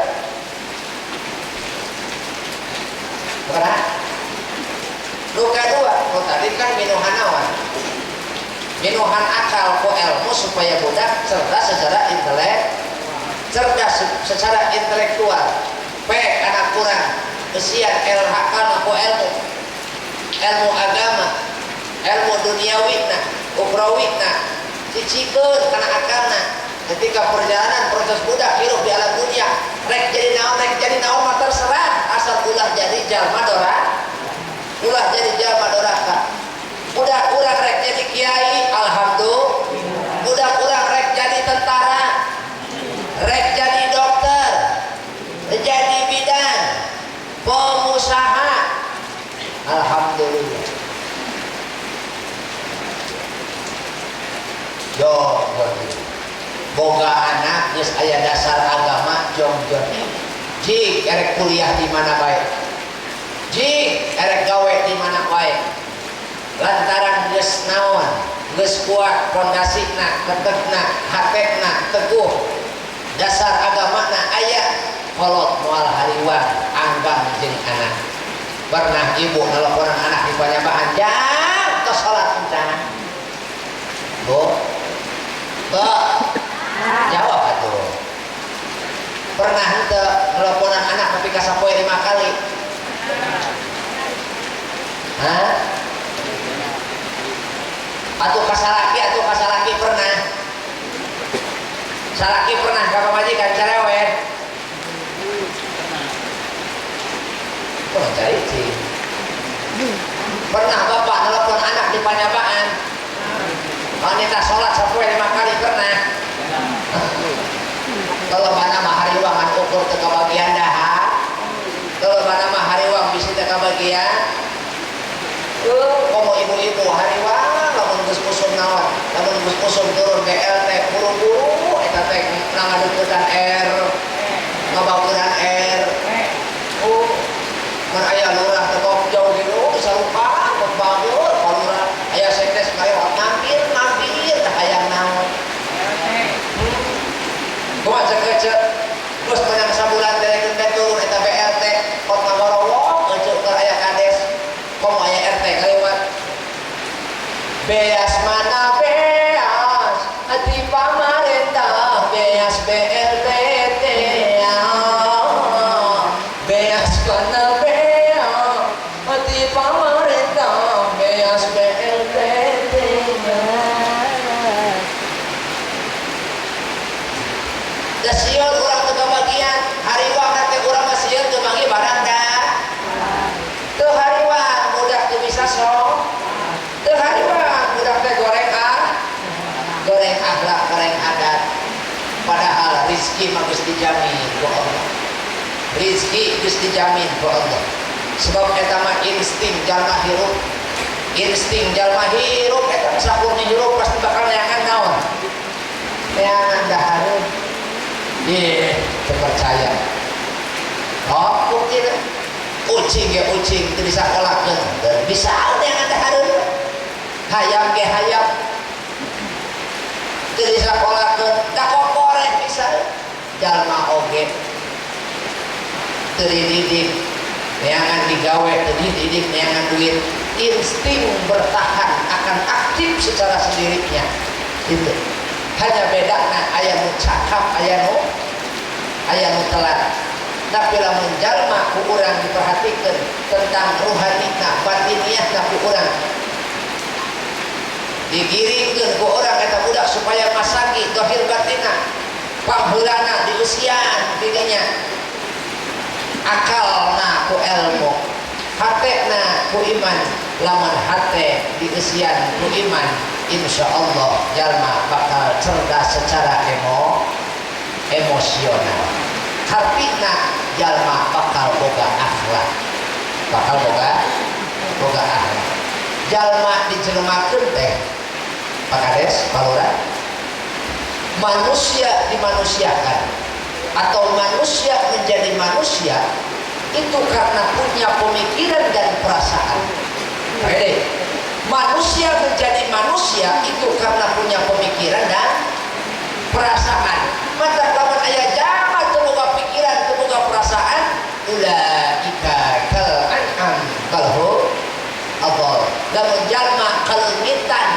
Speaker 1: Berapa? Luka dua. Kalau tadi kan minuhan awan, minuhan akal ko ilmu supaya budak cerdas secara intelek, cerdas secara intelektual. P anak kurang Besian LHK ku ilmu, ilmu agama, ilmu duniawina, ukhrawina, cicikeun kana akalna. Ketika perjalanan proses budak hirup di alam dunia, rek jadi naon mah terserah, asal ulah jadi jalma doraka, ulah jadi jalma doraka. Udah urang rek jadi kiai, alhamdulillah. Udah urang rek jadi tentara, rek jadi dokter, jadi bidan, pengusaha, alhamdulillah. Yo, boga anak geus aya dasar agama jongjon. Jik erek kuliah di mana bae, jik erek gawe di mana bae, lantaran geus naon, geus kuat pondasina, ketekna, hatena teguh, dasar agamana aya, kolot moal hariwang anggang jeung anak. Pernah ibu nelponan anak di panyabaan, jang tos salat encan. Bu, bu, jawab atuh. Pernah henteu nelponan anak tapi kasapoe 5 kali? Hah? Atuh kasalaki pernah. Salaki pernah ka pamajikan cerewet. Kok cari sih? Pernah bapak nelpon anak di panyabaan? Wanita sholat sapoe 5 kali pernah? Kalau mana mah hariwang ukur teu kabagian dahar. Kalau mana mah hariwang bisi teu kabagian. Komo ibu-ibu hariwang lamun geus usum naon, lamun geus usum turun BLT buru-buru eta teh ngadukutan R, ngabaguran R. Oh, mun aya lurah teh jauh gitu sarupa bagus palurah aya sekdes kaliwat mampir teh hayang naon. Kumaha cek geus menang sabulan teh turun eta BLT kot ngagorowok euceuk keur aya kades komo aya RT kaliwat. Beas mana beas di pamarentah, beas BLT beas mana beas di pamarentah, beas BLT. Da sieun urang teu kabagian, hariwang teh urang mah sieun teu manggih barang da. Teu hariwang budak teu bisa sok. Teu hariwang budak teh goreng ah. Goreng akhlak, goreng adat. Padahal rizki mah geus dijamin ku Allah. Rizki geus dijamin ku Allah. Sebab eta mah insting jalma hirup. Insting jalma hirup eta sampurna hirup pasti bakal neangan naon? Neangan dahareun. Ih, terpercaya. Oh, bukti ucing ge ucing teu disakolakeun. Bisa neangan dahareun. Hayam ge hayam teu disakolakeun, da kokoreh bisa. Jalma oge teu dididik, neangan digawe, teu dididik neangan duit. Insting bertahan akan aktif secara sendirinya. Itu. Hanya bedana aya nu cakap, aya nu telat. Tapi lamun jalma ku urang diperhatikeun tentang ruhanina, batiniahna ku urang. Digiringkeun ku urang eta budak supaya masagi zahir batinna. Pangheulana dieusian didinya. Akalna ku ilmu, hatena ku iman. Lamun hate dieusian ku iman, insya Allah jalma bakal cerdas secara emosional. Hartina jalma bakal boga akhlak, bakal boga akhlak. Jalma dijelemakeun teh, Pak Kades, Pak Lurah, manusia dimanusiakan atau manusia menjadi manusia itu karena punya pemikiran dan perasaan. Oke, manusia menjadi manusia itu karena punya pemikiran dan perasaan. Mata lamun aya jalma teu boga pikiran, teu boga perasaan, ulaika kal an'am bal hum adall. Lamun jalma kaleungitan,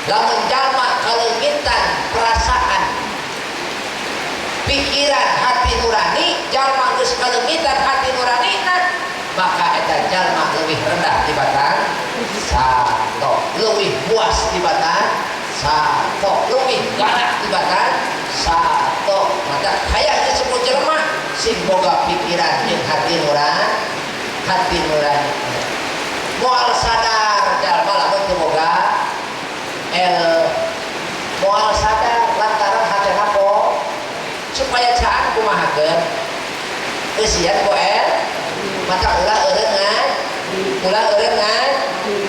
Speaker 1: lamun jalma kaleungitan perasaan, pikiran, hati nurani, jalma geus kaleungitan hati nurani, Sato leuwih galak tibatan sato. Maka hayang disebut jelema sing boga pikiran jeung hati nurani, hati nurani. Moal sadar jalma lamun teu boga el moal sadar lantaran hatena po supaya caan kumahakeun eusian ku el maka ulah eureungan ulah eureungan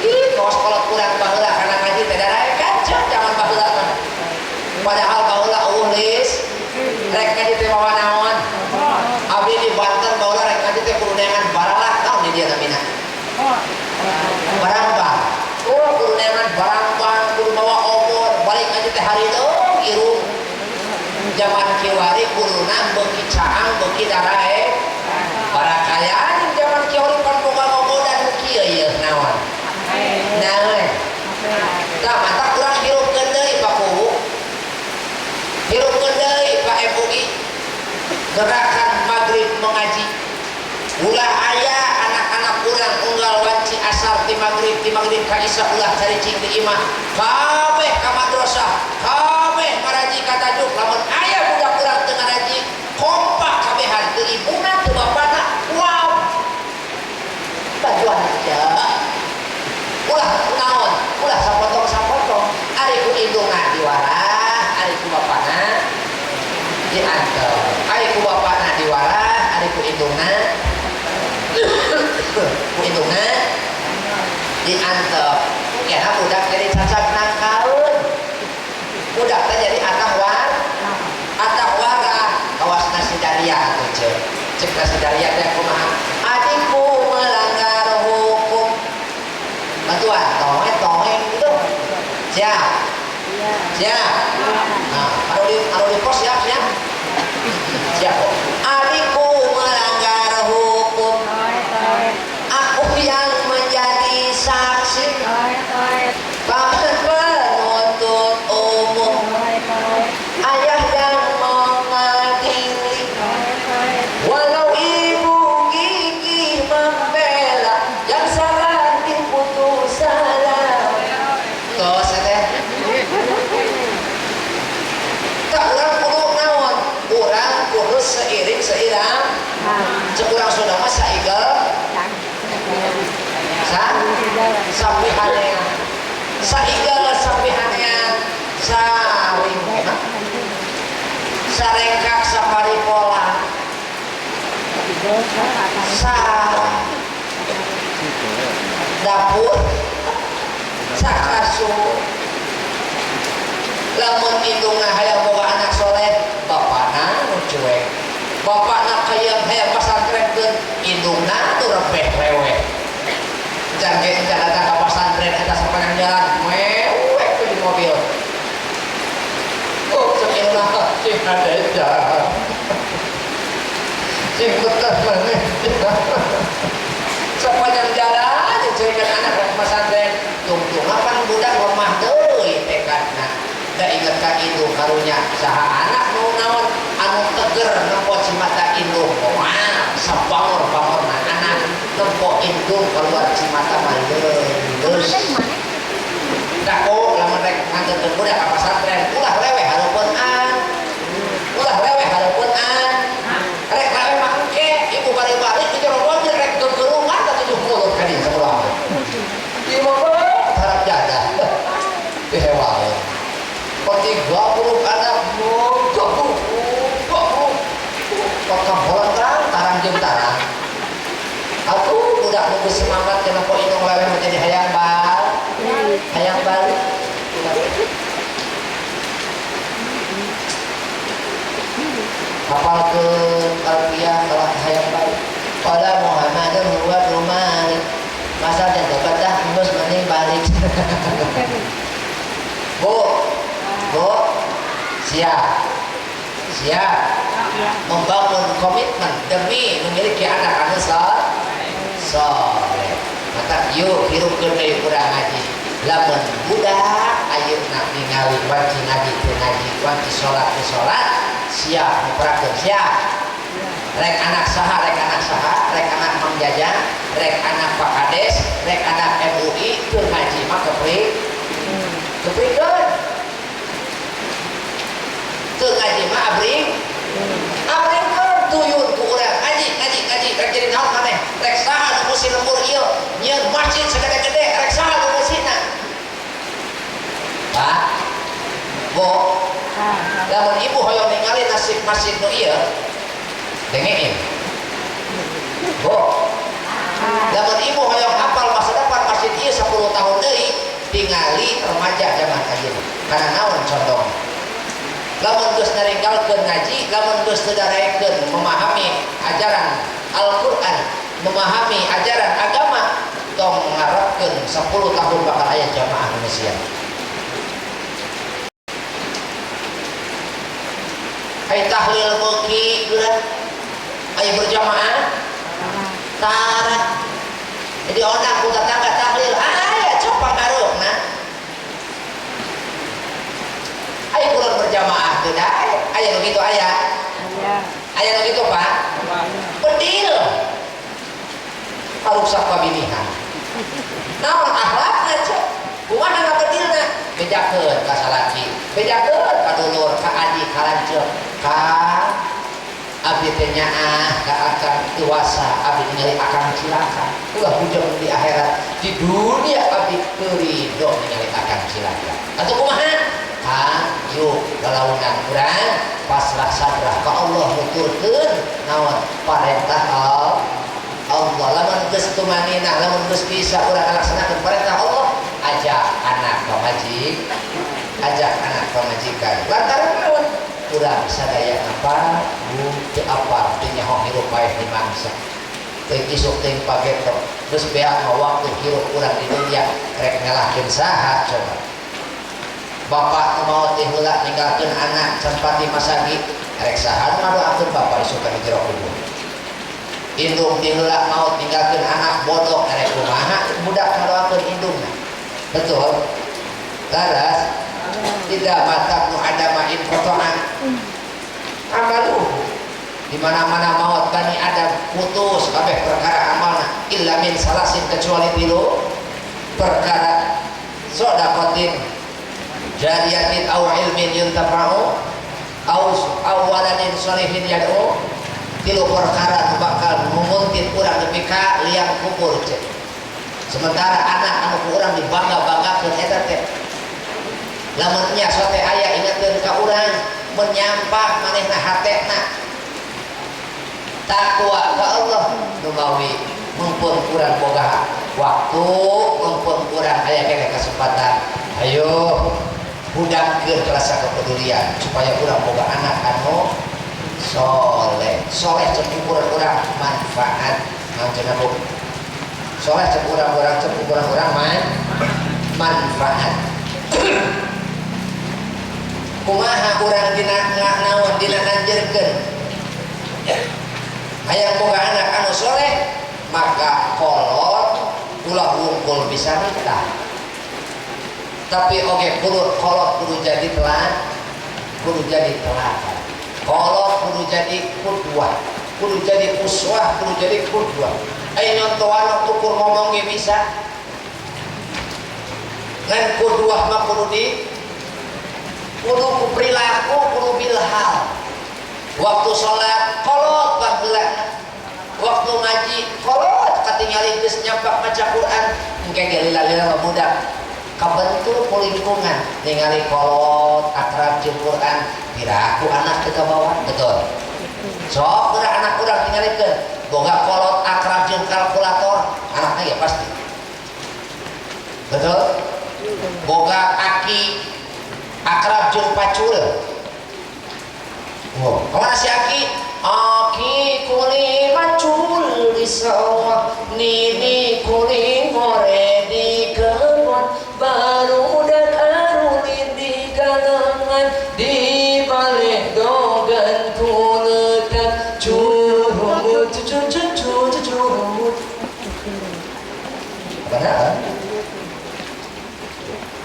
Speaker 1: ih kos kolot urang baheula kana ngaji teh daraekan ceuk zaman baheula mah padahal baheula eueuh lis rek ngaji teh mawa naon abdi di Banten baheula rek ngaji teh kudu neangan baralak naon di dieu namina barambang oh kudu neangan barambang kudu mawa obor balik ngaji teh harideung irung zaman kiwari kuduna beuki caang beuki darae barakayaan zaman kiwari pan boga gogodan kieu ieu naon naon tah mata kurang hirupkeun deui Pak Kuwu hirupkeun deui Pak MUI gerakan maghrib mengaji ulah aya anak-anak urang unggal wanci asar ti maghrib ka isya ulah caricing di imah kabeh ka madrasah kabeh ngaraji ka tajuk lamun aya budak urang teu ngaraji kompak kabehan teu ibuna teu bapana wow bantuan aja ulah naon ulah sapotong-sapotong ari ku indungna diwarah ari ku bapana diantar ari ku bapana diwarah ari ku indungna ku indungna diantep kena budak jadi cacak nangkaun budak teh jadi atah warah kawas nasi daria atuh ceuk cek nasi daria teh kumaha adikku melanggar hukum bantuan toeng gitu siap siap nah anu di pos siap siap siap kok adikku melanggar hukum aku yang menjadi saksi paman penuntut umum ayah yang mengadili walau ibu gigih membela yang salah diputus salah tos teh tak urang kudu naon urang kudu seiring seirang cek urang Sunda mah saigel sampai hanean saigel sampai hanean saring sarengkak saparipola sa dapur sakasur lamun indungna hayang boga anak soleh bapana nu cuek bapana hayang hayang pasantrenkeun indungna tuh rebeh reweh can ge can datang ka pasantren eta sapanjang jalan mewek di mobil oh cek indungna cing hadeja cing betah maneh sepanjang jalan dicerikan anak rek pasantren tungtungan budak lemah deui tekadna da inget ka indung karunya saha anak nu naon anu teger nempo cimata indung moal sabangor-bangorna anak nempo indung keluar cimata mah leuleus da kok lamun rek nganterkeun budak ka pasantren ulah leweh hareupeun an ulah leweh hareupeun an rek leweh mah engke ibu bari-bari di jero mobil rek gegerungan ka tujuh mulut ka dieu sakulah ieu mah harap jadah dihewaeun 30 anak 20 kampolan tarang jeung tarang atuh budak nunggu semangat kenapa indung leweh menjadi hayang bal hayang balik hafalkeun alfiah kalah hayang balik qala Muhammadun huwa Malik masa dan dapat geus mending balik Bu Bu siap siap membangun komitmen demi memiliki anak anu soleh maka yuk hirupkeun deui urang ngaji lamun budak ayeuna ningali wanci ngaji teu ngaji wanci salat teu salat siap muperakeun siap rek anak saha rek anak saha rek anak Mang Jajang rek anak Pak Kades rek anak MUI teu ngaji mah keprik keprikeun Teu ngaji mah abring abringkeun tuyun ku urang ngaji ngaji ngaji rek jadi naon maneh rek saha nu musi lembur ieu nyieun masjid sagede-gede rek saha nu musina. Pak Bu, lamun ibu hoyong ningali nasib masjid nu ieu dengein. Bu, lamun ibu hoyong hafal masa depan masjid ieu 10 tahun deui tingali remaja zaman ayeuna kana naon condong. Lamun geus naringgalkeun ngaji, lamun geus teu daraekeun memahami ajaran Al-Qur'an, memahami ajaran agama, tong ngarepkeun 10 tahun bakal aya jamaah Indonesia. Ai tahlil beuki geura aya berjamaah tara. Jadi onang ku tetangga tahlil aya cok pangaruhna. Ayo kulon berjamaah teu dae aya nu kitu aya. Aya nu kitu Pak. Bedil. Paruksak pabinihan. Naon akhlakna cek? Kumaha ngabedilna? Bejakeun ka salaki, bejakeun ka dulur, ka adik, ka lanceuk, ka abdi teh nyaah ka akang dewasa, abdi ningali akang cilaka. Ulah hujung di akhirat, di dunia abdi teu ridho ningali akang cilaka. Atuh kumaha? Kang yuk lalaunan urang pasrah sadrah ka Allah nuturkeun naon parentah Allah. Lamun geus tumaninah, lamun geus bisa urang ngalaksanakeun parentah Allah, ajak anak pamajik, ajak anak pamajikan. Lantaran naon? Urang sadaya apa bu teu apal teu nyaho hirup paeh di mangsa. Teu isuk teu pageto geus beak mah waktu hirup urang di dunia rek ngalahkeun saha coba. Bapak nu maot teh heula ninggalkeun anak can pati masagi rek saha nu ngadoakeun bapak isukan di jero kubur. Indung teh heula maot ninggalkeun anak bodoh rek kumaha budak ngadoakeun indungna. Betul? Laras tidak mata nu adama in qata'a amaluhu. Di mana-mana maot bani Adam putus kabeh perkara amalna illa min salasin kecuali tilu perkara sedaqatin jariyatin aw ilmin yuntafa'u aw waladin sholihin yad'u. Tilu perkara nu bakal ngumuntin urang nepi ka liang kubur cek. Sementara anak anu ku urang dibangga-banggakeun eta teh lamun nya sote aya ingeteun ka urang menyampak manehna hatena takwa ka Allah numawi mumpun urang boga waktu mumpun urang aya keneh kesempatan ayo hudangkeun rasa kepedulian supaya urang boga anak anu soleh. Soleh cek ukuran urang manfaat naon cenah bu? Soleh cek urang-urang cek ukuran urang manfaat. Kumaha urang dina naon dina nanjeurkeun hayang boga anak anu soleh maka kolot ulah wungkul bisa minta tapi oge kudu kolot kudu jadi telat, kudu jadi teladan, kolot kudu jadi kudwah, kudu jadi uswah, kudu jadi kudwah. Ayo nyontohan tukur ngomong ge bisa ngan kudwah mah kudu di kudu ku perilaku kudu bilhal. Waktu sholat kolot baheula, waktu ngaji kolot katingali geus nyampak maca Quran engke ge lila-lila mah budak kabentuk ku lingkungan ningali kolot akrab jeung Quran piraku anak teu kabawa. Betul sok geura anak urang tingalikeun boga kolot akrab jeung kalkulator anakna ya pasti. Betul boga aki akrab jeung pacul. Wow, kemana si aki? Aki kuli macul di sawah, nini kuli more di kebun, barudak arulin di galengan, di balik dogan kuletak curut curut curut curut. Benar?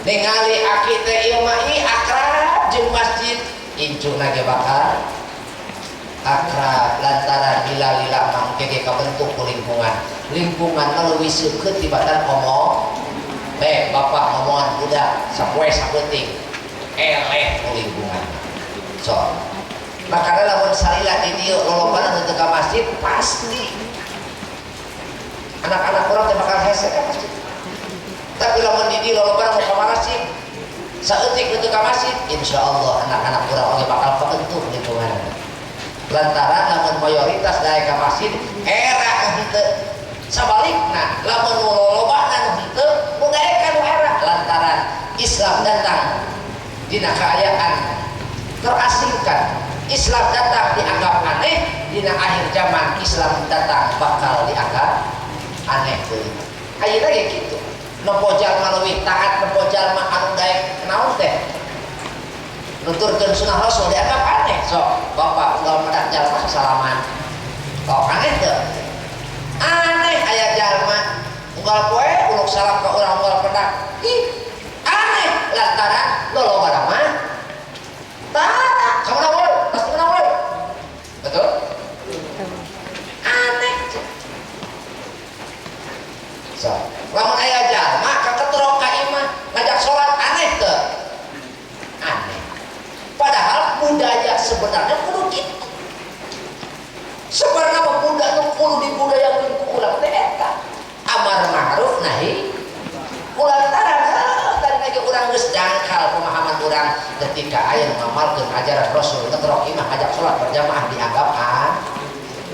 Speaker 1: Ningali aki teh ieu mah akrab jeung masjid. Incuna ge bakal akrab lantaran lila-lila mangke ge kabentuk ku lingkungan. Lingkungan mah leuwih seukeut tibatan omong. Teh bapak ngomongan budak sapoe sapeuting eleh ku lingkungan. So makanya lamun salila di dieu lolobana nu teu ka masjid pasti anak-anak urang teh bakal hese ka masjid. Tapi lamun di dieu lolobana nu ka masjid saeutik nu teu ka masjid, insyaallah anak-anak urang oge bakal kebentuk lingkungan. Lantaran lamun mayoritas daek ka masjid era nu henteu. Sabalikna lamun nu lolobana nu henteu nu daek ka nu era lantaran Islam datang dina kaayaan terasingkan. Islam datang dianggap aneh, dina akhir zaman Islam datang bakal dianggap aneh deui. Ayeuna ge kitu. Nempo jalma leuwih taat, nempo jalma anu daek naon teh? Nuturkeun sunah Rasul dianggap aneh. Sok, bapak ulah medak jalma sasalaman. Sok aneh teu? Aneh aya jalma unggal poe uluk salam ka urang unggal pedak. Ih, aneh lantaran lolobana mah tara kamana woy? Pasti mana woy? Betul? Aneh. So, lamun aya jalma kaketrok ka imah ngajak salat aneh teu? Aneh. Padahal budaya sebenarnya kudu kitu. Sebenarnya mah budak nu kudu dibudayakeun ku urang teh eta. Amar ma'ruf nahi kulantaran tadi lagi urang geus dangkal pemahaman urang ketika aya nu ngamalkeun ajaran Rasul ngetrok imah ngajak salat berjamaah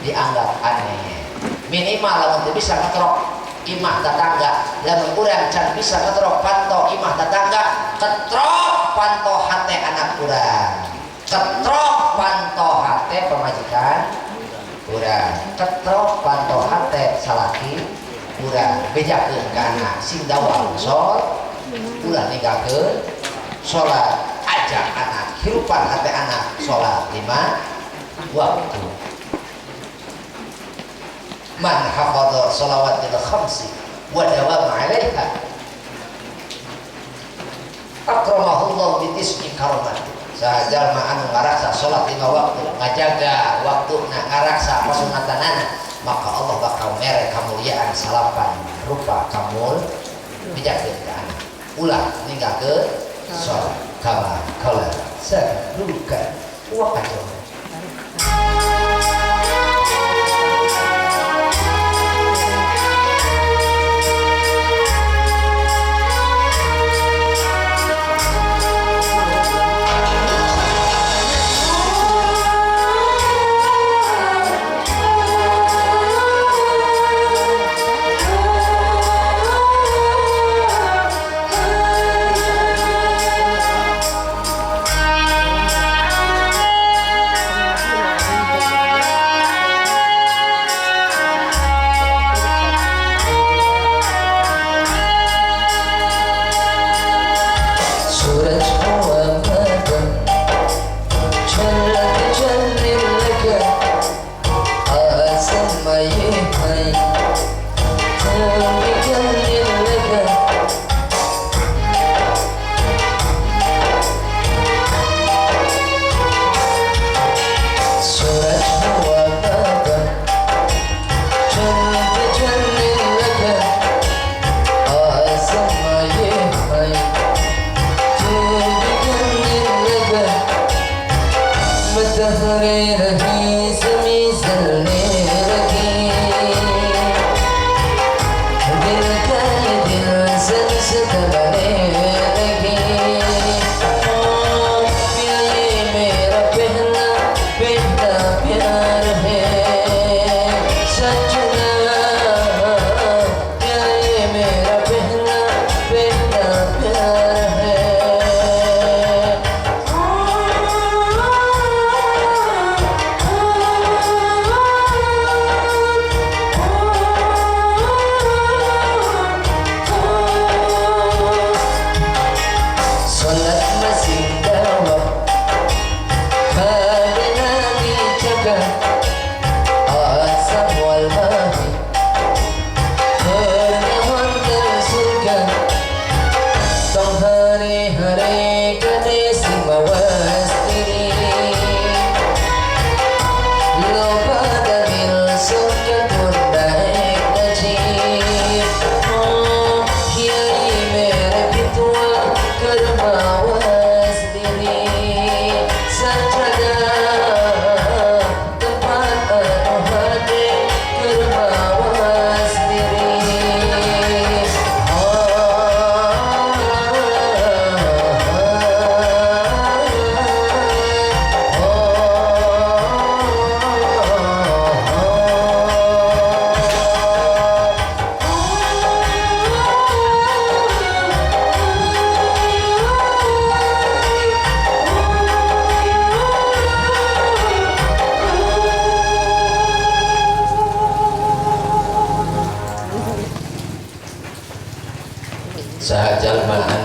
Speaker 1: dianggap aneh. Minimal lamun teu bisa ngetrok imah tetangga, lamun urang can bisa ngetrok panto imah tetangga, ketrok panto hate anak urang, ketrok panto hate pamajikan urang, ketrok panto hate salaki urang, bejakeun ka anak sing dawam sholat, ulah ninggalkeun sholat, ajak anak hirupan hate anak sholat 5 waktu. Man hafadha shalawatil khamsi wa dawama 'alaiha akramahullahu bi tis'i karomat. Sajalma anu ngaraksa salat 5 waktu, ngajaga waktuna, ngaraksa pasunatanana, maka Allah bakal mere kamuliaan salapan rupa kamul dijakeun ka anak. Ulah ninggalkeun salat kama qala saduka wa kacau.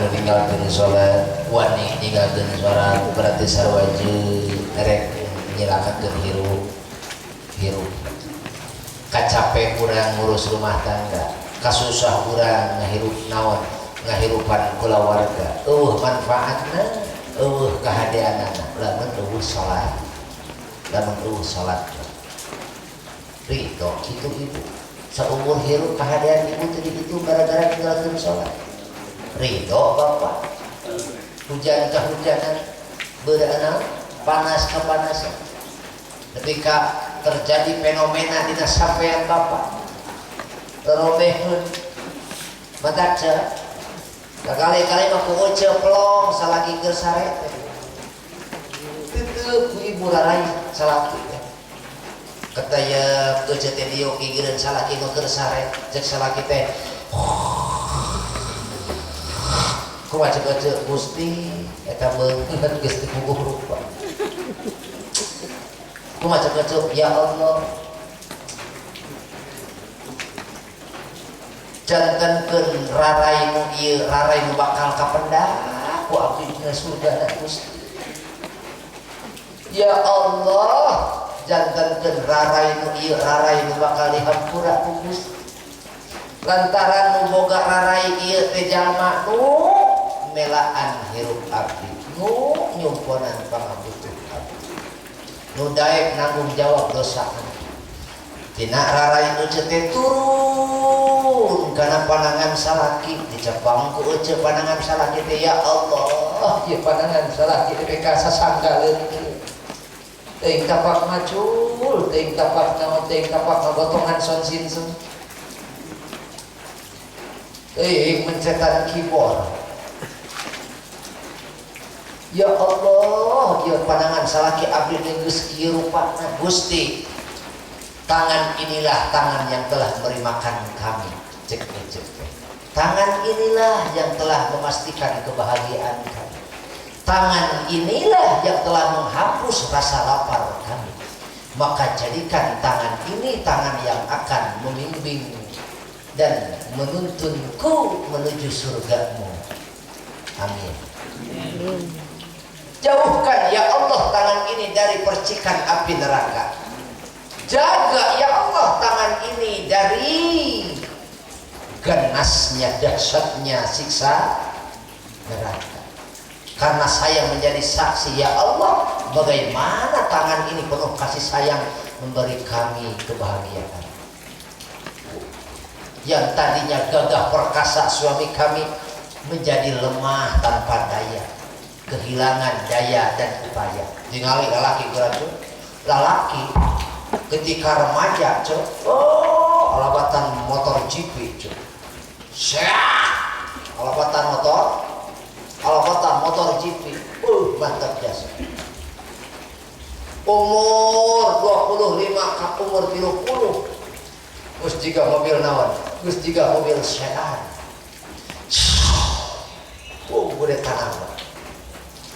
Speaker 4: Lamun ninggalkeun salat, wani ninggalkeun salat berarti sarua jeung rek nyilakakeun hirup. Hirup. Kacape urang ngurus rumah tangga, kasusah urang ngahirup naon, ngahirupan kulawarga. Eueuh manfaatna, eueuh kahadeanana lamun eueuh salat. Lamun eueuh salat. Ridho kitu ibu. Saumur hirup kahadean ibu teu dihitung gara-gara ninggalkeun salat. Ridho bapak. Hujan kehujanan, beureunan, panas kepanasan. Ketika terjadi fenomena dina sampean bapak terobehun badak kali-kali mah ku ece pelong salaki keur sare teh. Teu ku ibu rarai salaki teh. Ketaya ece teh dieu gigireun salaki nu keur sare, cek salaki teh. Kumaha cek ece Gusti eta beungeut geus teu puguh rupa. Kumaha cek ece ya Allah. Jantenkeun rarai nu ieu rarai nu bakal kapendak ku abdi dina surga Gusti. Ya Allah, jantenkeun rarai nu ieu rarai nu bakal dihampura ku Gusti. Lantaran nu boga rarai ieu teh jalma nu melaan hirup abdi, nu nyumponan pangabutuh abdi. Nu daek nanggung jawab dosa. Tina rarai ece teh turun kana panangan salaki, dicepang ku ece panangan salaki teh ya Allah, ieu panangan salaki teh ka sasanggaleun kieu. Teuing tapak macul, teuing tapak naon, teuing tapak ngagotongan son sinsen. Teuing mencetan keyboard. Ya Allah, ieu panangan salaki abdi geus kieu rupana Gusti. Tangan inilah tangan yang telah beri makan kami. Cek cek. Tangan inilah yang telah memastikan kebahagiaan kami. Tangan inilah yang telah menghapus rasa lapar kami. Maka jadikan tangan ini tangan yang akan membimbing dan menuntunku menuju surgamu. Amin. Jauhkan ya Allah tangan ini dari percikan api neraka. Jaga ya Allah tangan ini dari ganasnya, dahsyatnya siksa neraka. Karena saya menjadi saksi ya Allah bagaimana tangan ini penuh kasih sayang memberi kami kebahagiaan. Yang tadinya gagah perkasa suami kami menjadi lemah tanpa daya, kehilangan daya dan upaya. Tingali lalaki kurang lalaki ketika remaja, cok, oh, alabatan motor GP, cok, alabatan motor GP, mantap jasa. Umur 25 ke umur 30, geus jiga mobil naon, geus jiga mobil sedan. Oh, gede tanah.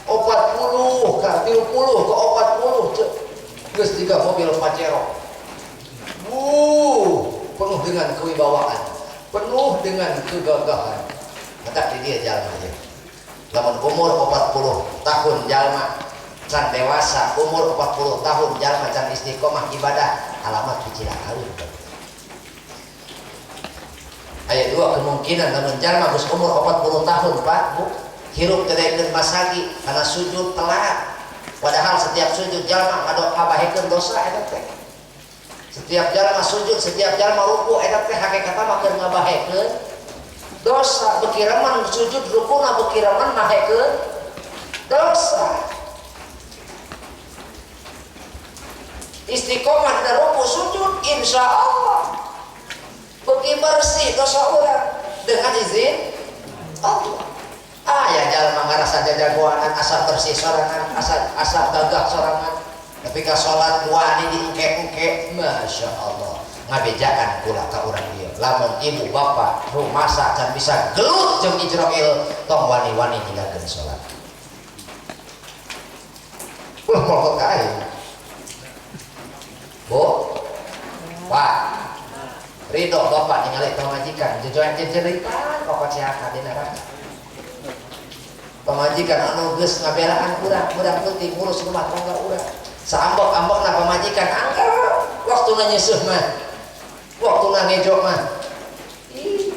Speaker 4: 40 ke 30 ke 40, cok. Geus jiga mobil Pajero. Penuh dengan kewibawaan, penuh dengan kegagahan. Kata di dia jalma aja. Lamun umur 40 tahun jalma can dewasa, umur 40 tahun jalma can istiqomah ibadah, alamat dicilakaeun. Aya dua kemungkinan lamun jalma geus umur 40 tahun, Pak, Bu, hirup teu daekeun masagi karena sujud telat. Padahal setiap sujud jalma ngabahekeun dosa eta teh. Setiap jalma sujud, setiap jalma ruku eta teh hakikatna mah keur ngabahekeun dosa. Beuki remen sujud rukuna beuki remen mahekeun dosa. Istiqomah dina ruku sujud insya Allah beuki bersih dosa urang dengan izin Allah. Ah ya jalma ngarasa jajagoanan asa bersih sorangan, asa gagah sorangan. Tapi ka salat wani diengke-engke, Masya Allah. Ngabejakan kula ka urang ieu. Lamun ibu bapak rumasa can bisa gelut jeung Ijroil, tong wani-wani ninggalkeun salat. Ulah molot ka aing. Bu, Pak, ridho bapak ningali pamajikan jejoan jejeritan pokok sehat di neraka.
Speaker 1: Pamajikan anu geus ngabelaan urang, urang penting ngurus rumah tangga urang. Saambek-ambekna pamajikan angker waktuna nyeuseum mah. Waktuna ngejo mah. Ih.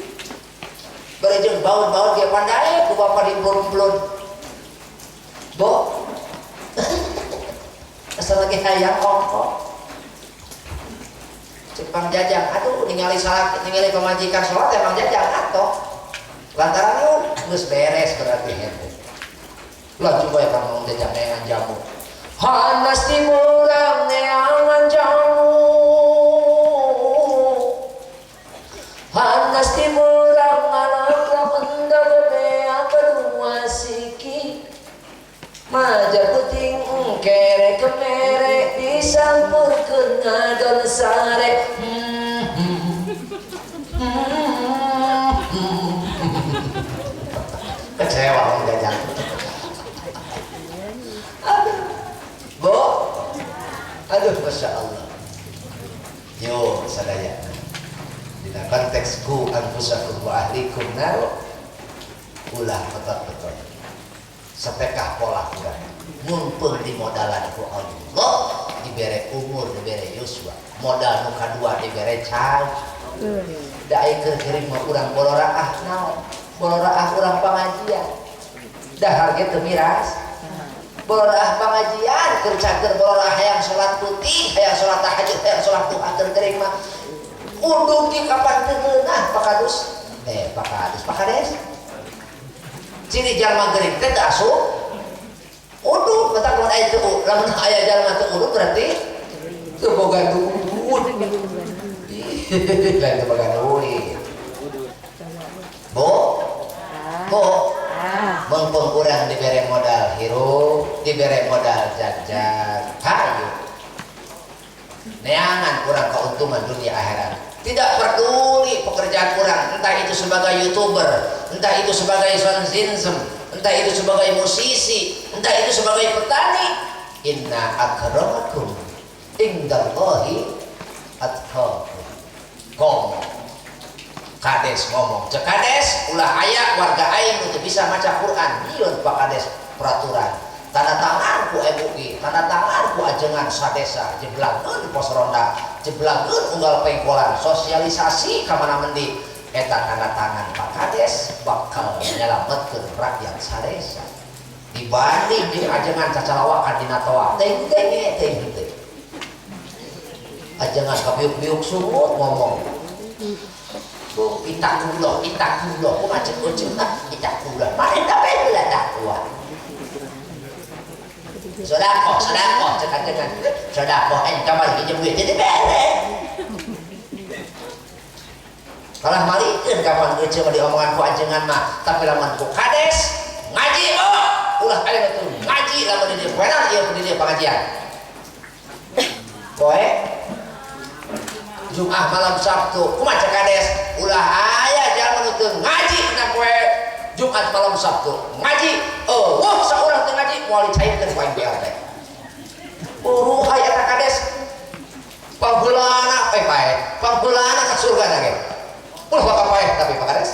Speaker 1: Bari jeung baut-baut ge pandai ku bapa diblon-blon. Bo. Asal lagi hayang ongkok. Cek Bang Jajang, aduh ningali salat, ningali pamajikan salat emang Jajang atoh. Lantaran naon geus beres berarti henteu. Lah coba ya Bang Jajang neangan jamu. Hanas timurang neangan jamu. Hanas timurang anak mendag bea kedua siki. Maja puting kere kemere disampurkeun ngadon sare. Kecewa Bang Jajang. Aduh. Bo. Aduh, Masya Allah. Yo sadaya. Dina konteks ku anfusakum wa ahlikum nar ulah betot-betot. Setekah pola urang. Mumpung dimodalan ku Allah, dibere umur, dibere yuswa. Modal nu kadua dibere cai. Da aya keur gering mah urang boloraah naon? Boloraah urang pangajian. Dahar ge teu miras. Boloraah pangajian keur cager boloraah hayang salat putih, hayang salat tahajud, hayang salat duha keur gering mah. Undung di kapan teu meunah Pak Kadus? Pak Kadus, Pak Kades. Ciri jalma gering teh teu asup uduk, matak lamun aya teu lamun aya jalma teu uduk berarti teu boga duit. Lain teu boga duit. Bo, bo, mumpung urang dibere modal hirup, dibere modal jajan, hayu. Neangan kurang keuntungan dunia akhirat. Tidak peduli pekerjaan kurang, entah itu sebagai YouTuber, entah itu sebagai sound, entah itu sebagai musisi, entah itu sebagai petani. Inna akramakum indallahi atqakum. Ngomong Kades ngomong, cek Kades ulah aya warga aing untuk bisa maca Quran, nyieun Pak Kades peraturan. Tanda tangan ku MUI, tanda tangan ku ajengan sadesa, jeblageun pos ronda, jeblageun unggal pengkolan, sosialisasi ka mana mendi, eta tanda tangan Pak Kades bakal nyelametkeun rakyat sadesa. Dibanding jeung ajengan cacalawakan dina toa, teuing teuing teuing teuing. Ajengan kabiuk-biuk sungut ngomong. Bu, itakullah, itakullah, kumaha cek ucing ah, itakullah. Mane tapi ulah takwa. Sodakoh, sodakoh, cek ajengan. Sodakoh, kamar pinjam duit jadi bere. Kalah malikeun kapan ece mah diomongan ku ajengan mah, tapi lamun ku kades ngaji oh, ulah kalian itu ngaji lamun di dieu poenan ieu di dieu pengajian. Poe Jumat malam Sabtu, kumaha cek kades, ulah aya jalma nu teu ngaji dina poe Jumat malam Sabtu ngaji, oh wah saurang teu ngaji moal dicairkeun ku aing BLT. Uruh aya eta kades pangheulana pae, pangheulana ka surga na ge. Ulah bakal pae tapi Pak Kades.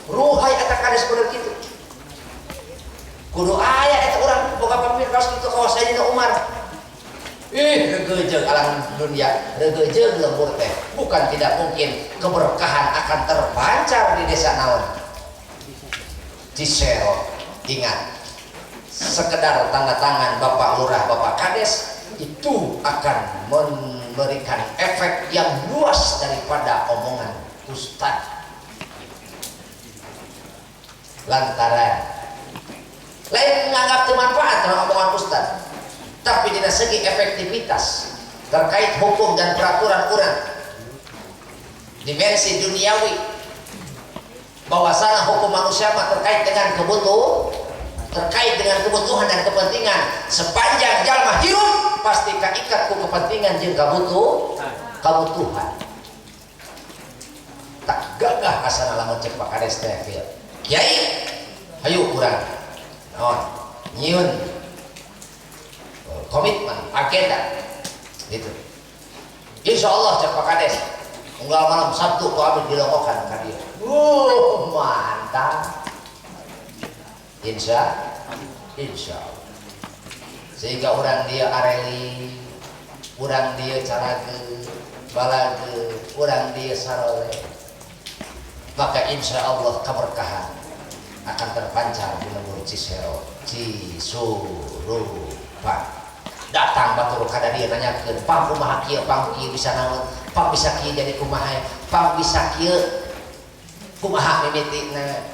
Speaker 1: Ruhai eta kades bener kitu. Kudu aya eta urang boga pamir kaos kitu kawas Sayyidina Umar. Ih, regejeug alam dunia, regejeug lembur teh. Bukan tidak mungkin keberkahan akan terpancar di desa naon. Cisero, ingat, sekedar tanda tangan Bapak Lurah, Bapak Kades itu akan memberikan efek yang luas daripada omongan ustad. Lantaran lain menganggap itu manfaat dalam omongan ustad, tapi dari segi efektivitas terkait hukum dan peraturan urang, dimensi duniawi, bahwasana hukum manusia terkait dengan kebutuhan dan kepentingan. Sepanjang jalma hirup pasti kaikat ku kepentingan jeung kabutuhan. Tak gagah asana lamun cek Pak Kades teh kieu. Kiai, hayu urang naon nyieun komitmen agenda gitu. Insya Allah cek Pak Kades unggal malam Sabtu ku abdi dilokokan ka dieu. Mantap. Mantap. Insya Allah. Sehingga orang dia areli, orang dia carage, balage, orang dia sarole. Maka insya Allah keberkahan akan terpancar di lembur Cisero, Cisurupan. Datang batur kada dia nanyakeun, pang kumaha kieu, pang kieu bisa naon, pang bisa kieu jadi kumaha, pang bisa kieu kumaha mimitina.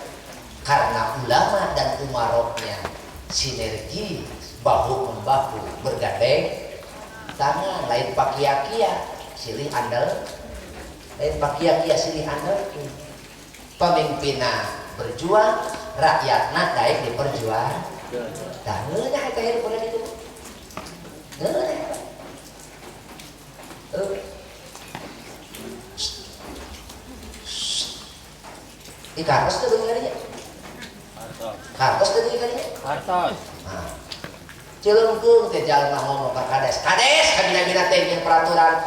Speaker 1: Karena ulama dan umaroknya sinergi bahu membahu bergandeng tangan, lain pakia-kia silih andal, lain pakia-kia silih andal. Pemimpinna berjuang, rakyatna daek diperjuang. Tah ngeunah eta hirup urang itu. Ngeunah. Di kartos teu deui kadinya. Kartos teu deui kadinya.
Speaker 3: Kartos.
Speaker 1: Nah. Cileungkeung teh jalma ngomong ka kades. Kades kabina-bina teh jeung peraturan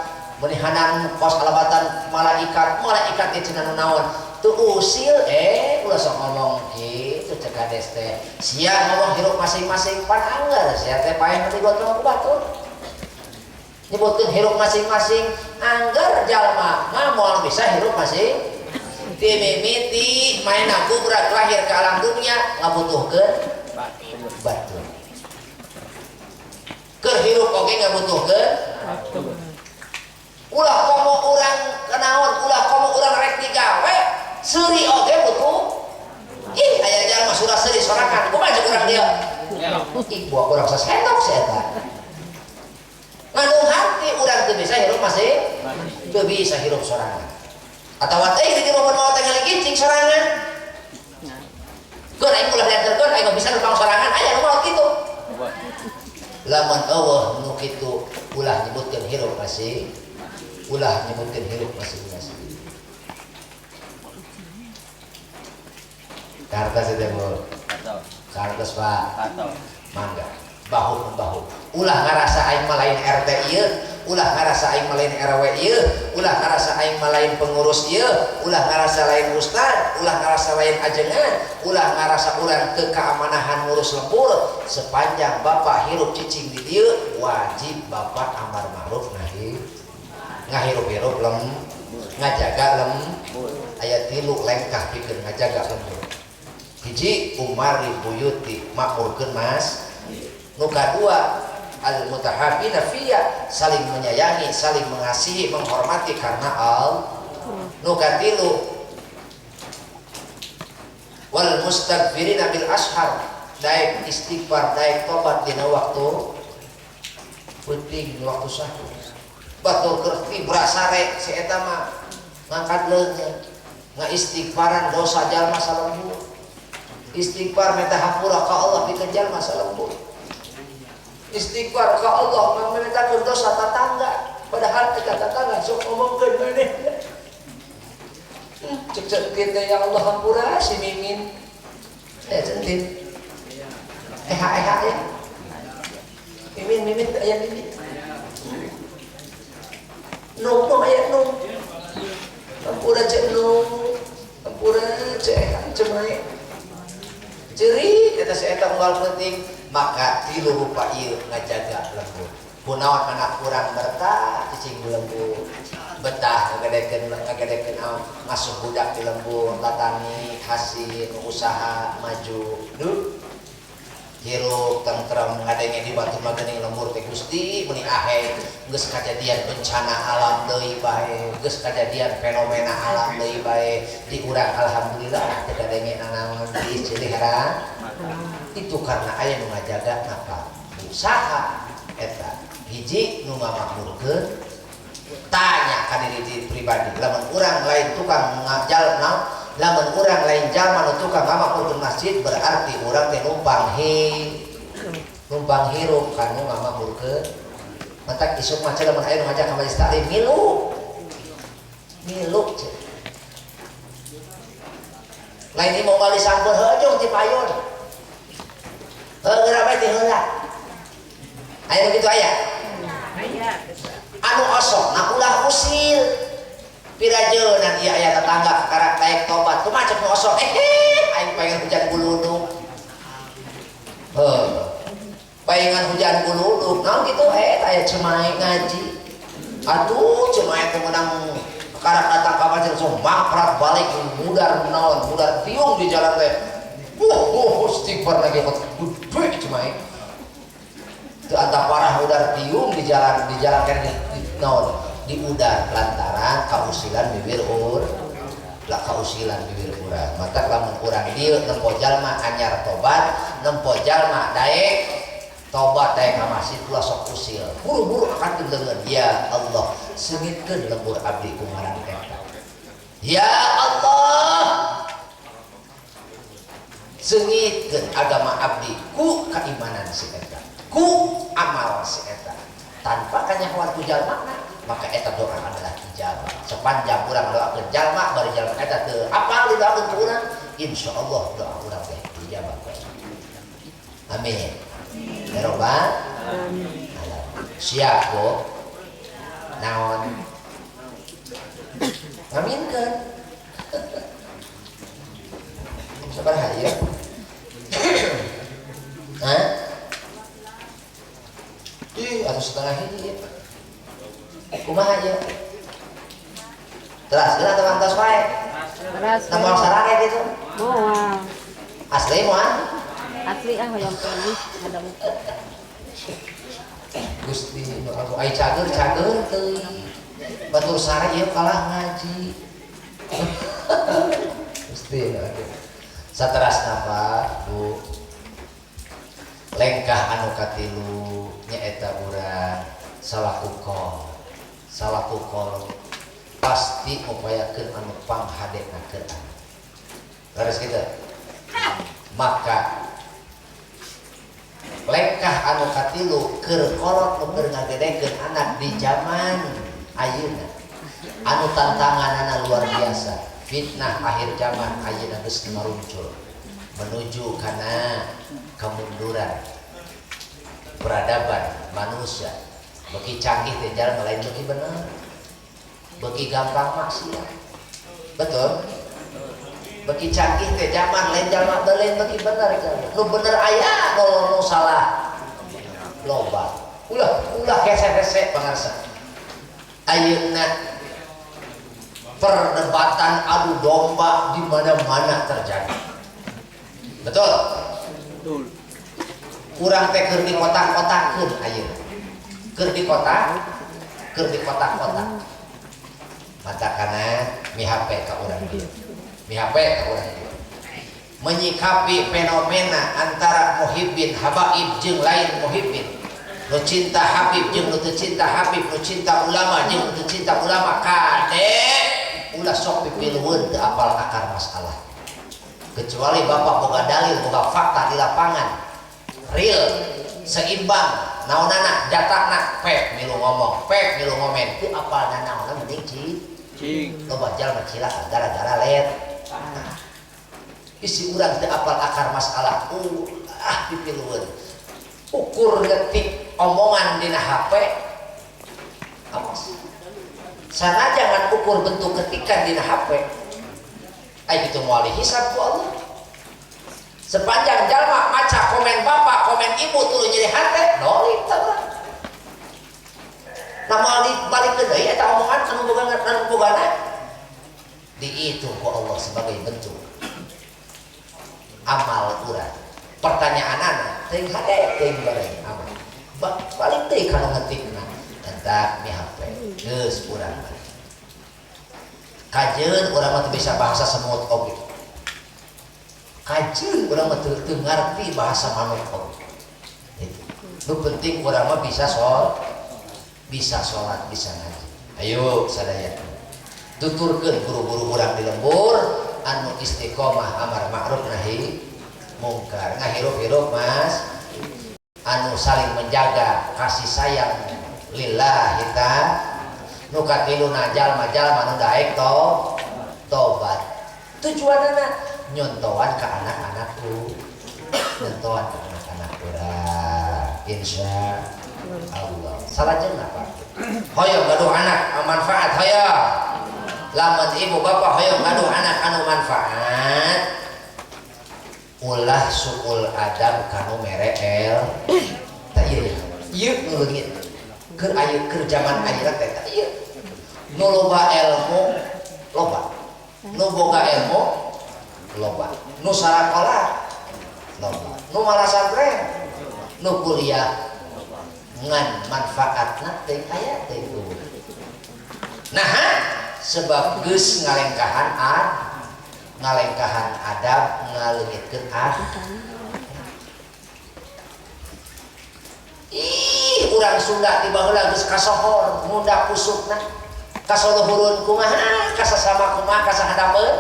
Speaker 1: menihanan kos alabatan malaikat, malaikat teh cenah nu naon. Teu usil ulah sok ngomong kitu cek kades teh. Sia ngomong hirup masing-masing pan anggar sia teh paeh nu digotong ku batur. Nyebutkeun hirup masing-masing anggar jalma mah moal bisa hirup masing. Timimiti main aku berat lahir ke alam dunia ngabutuhkeun batur. Keur hirup oge ngabutuhkeun batur. Ulah komo urang kenaon, ulah komo urang rek digawe, seuri oge butuh. Ih, aya jalma surah seuri sorangan, kumaha ceuk urang dieu? Ih, buah urang sasendok si eta. Ngandung hati urang teu bisa hirup masih teu bisa hirup sorangan. Atawa teh di momen maot teh ngaligicing sorangan. Keun aing ulah dianterkeun aing mah bisa numpang sorangan, aya nu maot kitu. Lamun eueuh nu kitu ulah nyebutkeun hirup masih, ulah nyebutkeun hirup masing-masing. Kartos itu Bu. Kartos Pak. Mangga. Bahu membahu. Ulah ngarasa aing mah lain RT ieu, ulah ngarasa aing mah lain RW ieu, ulah ngarasa aing mah lain pengurus ieu, ulah ngarasa lain ustad, ulah ngarasa lain ajengan, ulah ngarasa urang teu kaamanahan ngurus lembur. Sepanjang bapak hirup cicing di dieu, wajib bapak amar ma'ruf nahi ngahirup-hirup lem, ngajaga lem. Aya tilu lengkah pikeun ngajaga lembur. Hiji umari buyuti makmurkeun mas. Nu kadua al mutahabbina fiyya, saling menyayangi, saling mengasihi, menghormati karena Allah. Nu katilu wal mustaghfirina bil ashar, daek istighfar, daek tobat dina waktu penting, waktu sahur. Batur keur tibrasare si eta mah ngangkat leungeun, ngaistighfaran dosa jalma salembur. Istighfar minta hampura ka Allah pikeun jalma salembur. Istighfar ka Allah memintakeun dosa tetangga, padahal kita tetangga sok ngomongkeun manehna. Cek centin teh ya Allah hampura si Mimin. Centin. Eha eha ya. Mimin mimin aya mimin. Nung nung aya nung. Hampura cek nung. Hampura cek eha cek mae. Ceuri eta si eta unggal penting. Maka tilu rupa ieu ngajaga lembur. Kunaon anak urang bertah cicing di lembur. Betah ngagedekeun ngasuh budak di lembur, tatani, hasil, usaha maju. Duh. Hirup tentrem ngadenge di batur mah geuning lembur teh Gusti meuni ahe geus kajadian bencana alam deui bae, geus kajadian fenomena alam deui bae di urang alhamdulillah teu kadenge nanaon di Cilihara. Itu karena aya nu ngajaga napa usaha eta hiji nu ngamakmurkeun. Tanya ka diri pribadi, lamun urang lain tukang ngajal naon, lamun urang lain jalma nu tukang ngamakmurkeun masjid berarti urang teh numpang hirup kanu ngamakmurkeun. Matak isuk mah lamun aya nu ngajak ka majelis taklim milu milu cek. Lain ieu moal disampeur heuh ti payun. Heuh geura bae ti heula. Aya nu kitu aya?
Speaker 5: Aya.
Speaker 1: Anu osok na ulah usil. Pirajeunan ieu aya tetangga kakarak daek tobat. Kumaha cek nu osok? Aing pengen hujan guludug. Heuh. Paingan hujan guludug. Naon kitu aya Cemae ngaji. Atuh Cemae teh meunang karak datang ka masjid langsung mangkrak balik mudar naon, mudar tiung di jalan teh. Wuh, istighfar lagi gede Cemae. Teu antah parah mudar tiung di jalan kan di naon, di udar lantaran kausilan bibir ur. Lah kausilan bibir urang. Matak lamun urang dieu nempo jalma anyar tobat, nempo jalma daek tobat daek ka masjid ulah sok usil. Buru-buru akan dileungeun. Ya Allah, seungitkeun lembur abdi ku ngaran eta. Ya Allah, seungitkeun agama abdi ku keimanan si eta, ku amal si eta. Tanpa kanyahoan ku jalma, maka eta doa adalah ijabah. Sepanjang urang doakeun jalma bari jalma eta teu apal didoakeun ku urang, insyaallah doa urang teh diijabah ku Allah. Amin. Ya robbal alamin. Siap, Bu. Naon? Ngaminkeun. Sabaraha ieu? Hah? Ih, atuh setengah hiji. Kumaha ieu? Teras geura atau antos wae?
Speaker 5: Teras.
Speaker 1: Nah, moal sarare gitu.
Speaker 5: Moal.
Speaker 1: Asli moal?
Speaker 5: Asli ah hoyong pengen ada muka.
Speaker 1: Gusti nu agung ai cager-cager teuing. Batur sare ieu kalah ngaji. Gusti nu agung. Saterasna Pak, Bu. Lengkah anu katilu nyaeta urang salaku kol. Salaku kol pasti ngupayakeun anu panghadena keur anak. Leres kitu. Maka lengkah anu katilu keur kolot nu keur ngagedekeun anak di zaman ayeuna. Anu tantanganana luar biasa. Fitnah akhir zaman ayeuna geus maruncul menuju kana kemunduran peradaban manusia. Beki canggih teh jalan lain beki bener. Beki gampang maksiat. Betul? Beki canggih teh zaman lain jalma lain beki bener. Nu bener aya nu salah. Loba. Ulah ulah hese-hese pangarsa. Ayeuna perdebatan adu domba di mana-mana terjadi. Betul?
Speaker 3: Betul.
Speaker 1: Urang teh keur di kotak-kotakeun ayeuna. Keur di kota, keur di kotak-kotak. Matakana mihape ka urang dieu. Mihape ka urang dieu. Menyikapi fenomena antara muhibbin habaib jeung lain muhibbin. Nu cinta Habib jeung nu teu cinta Habib, nu cinta ulama jeung nu teu cinta ulama, kade ulah sok pipilueun teu apal akar masalah. Kecuali bapak boga dalil, boga fakta di lapangan real, seimbang, naonana, jatakna, pek milu ngomong, pek milu ngomen, teu apal nanaonna mending
Speaker 3: cing.
Speaker 1: Loba jalma cilaka gara-gara let. Isi urang teu apal akar masalah, ulah pipilueun. Ukur detik omongan dina HP, awas. Sanajan ukur bentuk ketikan dina HP, ay gitu moal dihisab ku Allah. Sepanjang jalma maca komen bapak, komen ibu tuluy nyeri hate, dolim teh urang. Nah moal dibalikeun deui eta omongan anu boga anu bogana dihitung ku Allah sebagai bentuk amal urang. Pertanyaanana teuing hade teuing bareng amal. Balik deui kana ngetikna tentang mi HP geus urang. Kajeun urang mah teu bisa bahasa semut oge. Kajeun urang mah teu ngarti bahasa manuk oge. Gitu. Nu penting urang mah bisa sholat, bisa ngaji. Ayo sadaya. Tuturkeun guru-guru urang di lembur anu istiqomah amar ma'ruf nahi mungkar, ngahirup-hirup mas anu saling menjaga kasih sayang lillahi ta'ala. Nu katiluna jalma-jalma nu daek tobat. Tujuanana nyontoan ke anak-anakku, nyontoan ke anak-anak urang. Insya Allah. Salajengna Pak, hoyong gaduh anak manfaat hoyong. Lamun ibu bapak hoyong gaduh anak anu manfaat, Ulah suul adab kanu mere el. Tah ieu ieu nu leungit. Keur aya keur zaman ayeuna teh tah ieu. Nu loba ilmu loba. Nu boga ilmu loba. Nu sarakola loba. Nu malasantren, nu kuliah ngan manfaatna teh aya teh. Nah, sebab geus ngalengkahan ad, ngalengkahan adab, ngaleungitkeun ah. Ih, urang Sunda ti baheula geus kasohor, munda kusukna. Kasoluhurun kumaha, kasasama kumaha, kasahadapeun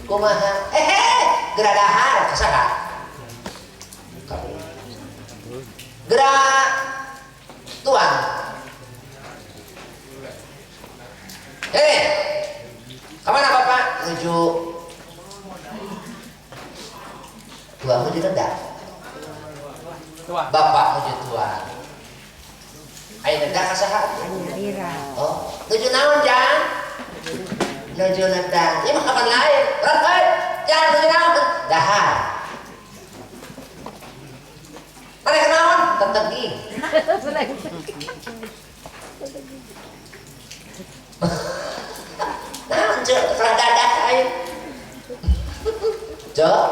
Speaker 1: kumaha. Geura dahar kasaha? Geura tuang. Kemana Bapak? Menuju tuang menuju rendah. Bapak menuju tuang. Ayo rendah kasaha? Oh, nuju naon jang? Nuju rendah. Ieu mah kapan lain? Berat, jang nuju naon? Dahar. Mana kenaon? Tetegi. Naon cek kerah dadah aing. Cek.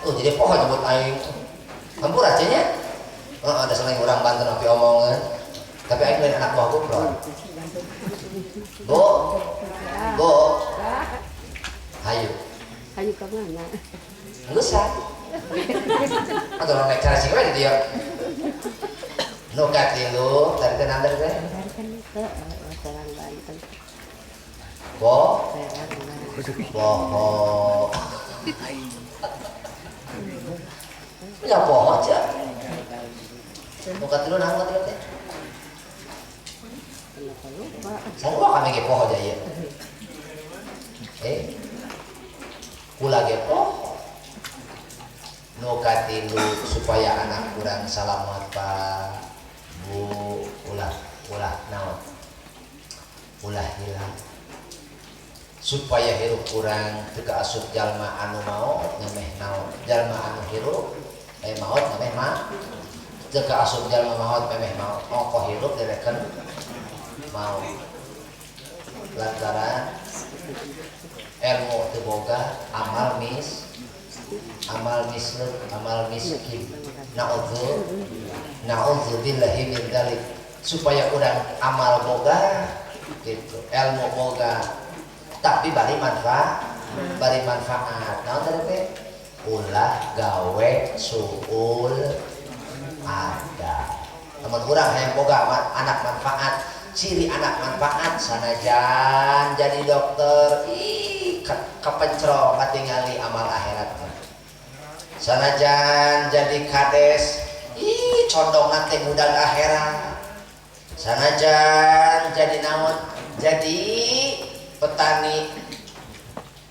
Speaker 1: Oh, jadi poho nyebut aing. Hampura cenah nya. Heeh, ada selain orang Banten api omongan. Tapi aing lain anak buah goblok. Bu. Bu. Hayu.
Speaker 5: Hayu ka mana?
Speaker 1: Geus ah. Atau naik cara sih we di dieu. Nu katilu, tadi teh naon tadi teh?
Speaker 5: Serang Banten.
Speaker 1: Bo. Boho. Ya poho aja. Nu katilu naon katilu teh? Sarua kami ge poho aja ieu. Kula ge poho. Nu katilu supaya anak kurang salamat Pak Bu, ulah ulah naon? Ulah hilang. Supaya hirup kurang teu kaasup jalma anu maot ngemeh naon? Jalma anu hirup maot ngemeh mah. Teu kaasup jalma maot memeh maot. Ongkoh hirup direken maot. Lantaran ilmu teu boga, amal mis, amal misleuk, amal miskin. Na'udzu billahi min dzalik. Supaya urang amal boga gitu, ilmu boga, tapi bari manfaat, bari manfaat. Naon tadi teh? Ulah gawe suul adab. Lamun urang hayang boga anak manfaat, ciri anak manfaat sanajan jadi dokter, ih kapencro katingali amal akhirat. Sanajan jadi kades, ih condongna teh mudag akhirat. Sanajan jadi naon? Jadi petani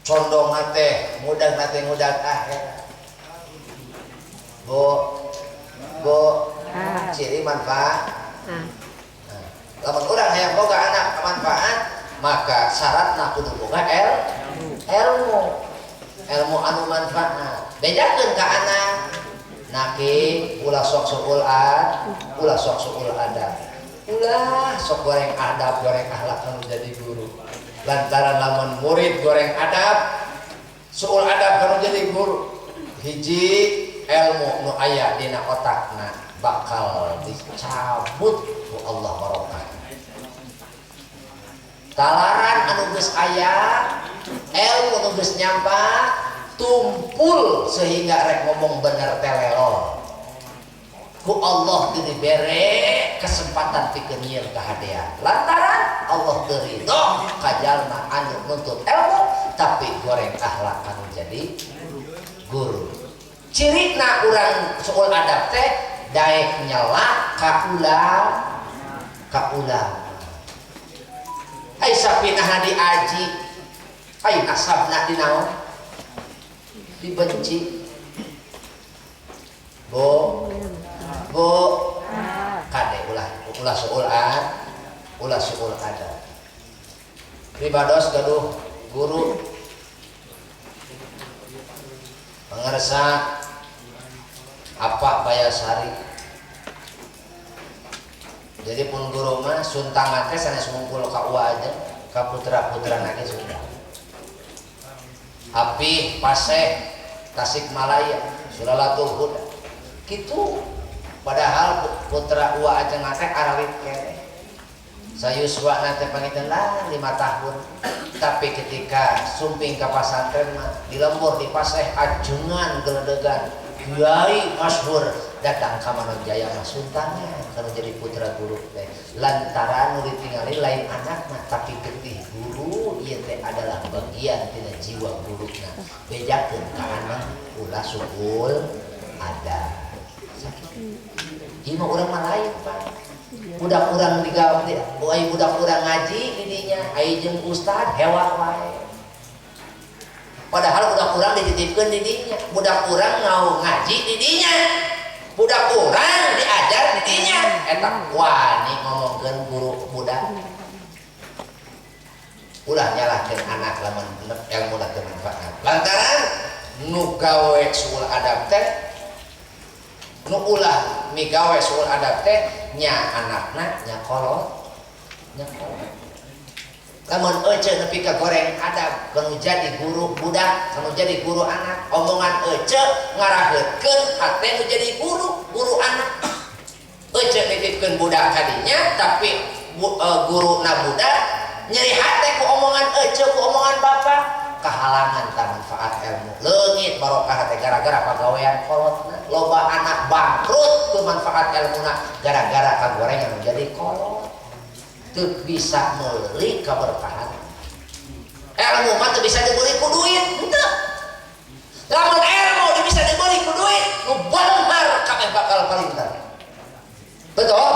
Speaker 1: condongna teh mudagna teh mudag akhirat. Bu, bu, ciri manfaat. Lamun urang hayang boga anak manfaat, maka syaratna kudu boga ilmu. Ilmu anu manfaat. Bejakeun ka anak. Naki ulah sok suul ad, ulah sok suul adab. Ulah sok goreng adab, goreng akhlak anu jadi guru. Lantaran lamun murid goreng adab, suul adab anu jadi guru. Hiji ilmu nu aya dina otakna bakal dicabut ku Allah barokah. Talaran anu geus aya, ilmu nu geus nyampa, tumpul sehingga rek ngomong bener telelol. Ku Allah dibere kesempatan pikeun nyieun kahadean. Lantaran Allah teu ridho ka jalma anu nuntut ilmu tapi goreng akhlak anu jadi guru. Cirina urang suul adab teh daek nyela ka ulama. Ai sapinahna diaji, ai nasabna dinaon? Dibenci. Bu, bu, kade ulah ulah suul ad, ulah suul adab. Pribados gaduh guru Pangersa apa Bayasari. Jadi pun guru mah suntangan teh sanes ngumpul ka uwa aja, ka putra-putra nage sudah. Api Paseh Tasikmalaya Sulalatul Huda. Kitu padahal putra uwa aja teh aralit keneh. Sayuswa teh pangiten lah 5 tahun. Tapi ketika sumping ka pasantren mah di lembur di Paseh ajengan geledegan kiai masyhur datang ka Manonjaya mah suntangan kalau jadi putra guru teh lantaran nu ditingali lain anak mah tapi getih guru ieu teh adalah bagian tina jiwa guruna bejakeun ka anak ulah sukul ada sakitu ieu mah urang mah lain Pak. Budak urang digawe ai budak urang ngaji didinya ai jeung ustad hewa wae. Padahal budak urang dititipkeun didinya, budak urang ngau ngaji didinya, budak urang diajar didinya. Eta wani ngomongkeun guru budak. Ulah nyalahkeun anak lamun ilmu teu manfaat. Lantaran nu gawe suul adab teh nu ulah migawe suul adab teh nya anakna nya kolot nya kolot. Lamun ece nepi ka goreng adab kanu jadi guru budak kanu jadi guru anak omongan ece ngaraheutkeun hate nu jadi guru guru anak. Ece nitipkeun budak kadinya tapi guru na budak nyeri hate ku omongan ece ku omongan bapak kahalangan ta manfaat ilmu leungit barokah teh gara-gara pagawean kolotna loba anak bangkrut ku manfaat ilmuna gara-gara kagorengan menjadi kolot teu bisa meuli kaberkahan ilmu mah teu bisa dibeli ku duit henteu lamun ilmu bisa dibeli ku duit nu beunghar kabeh bakal palintar betul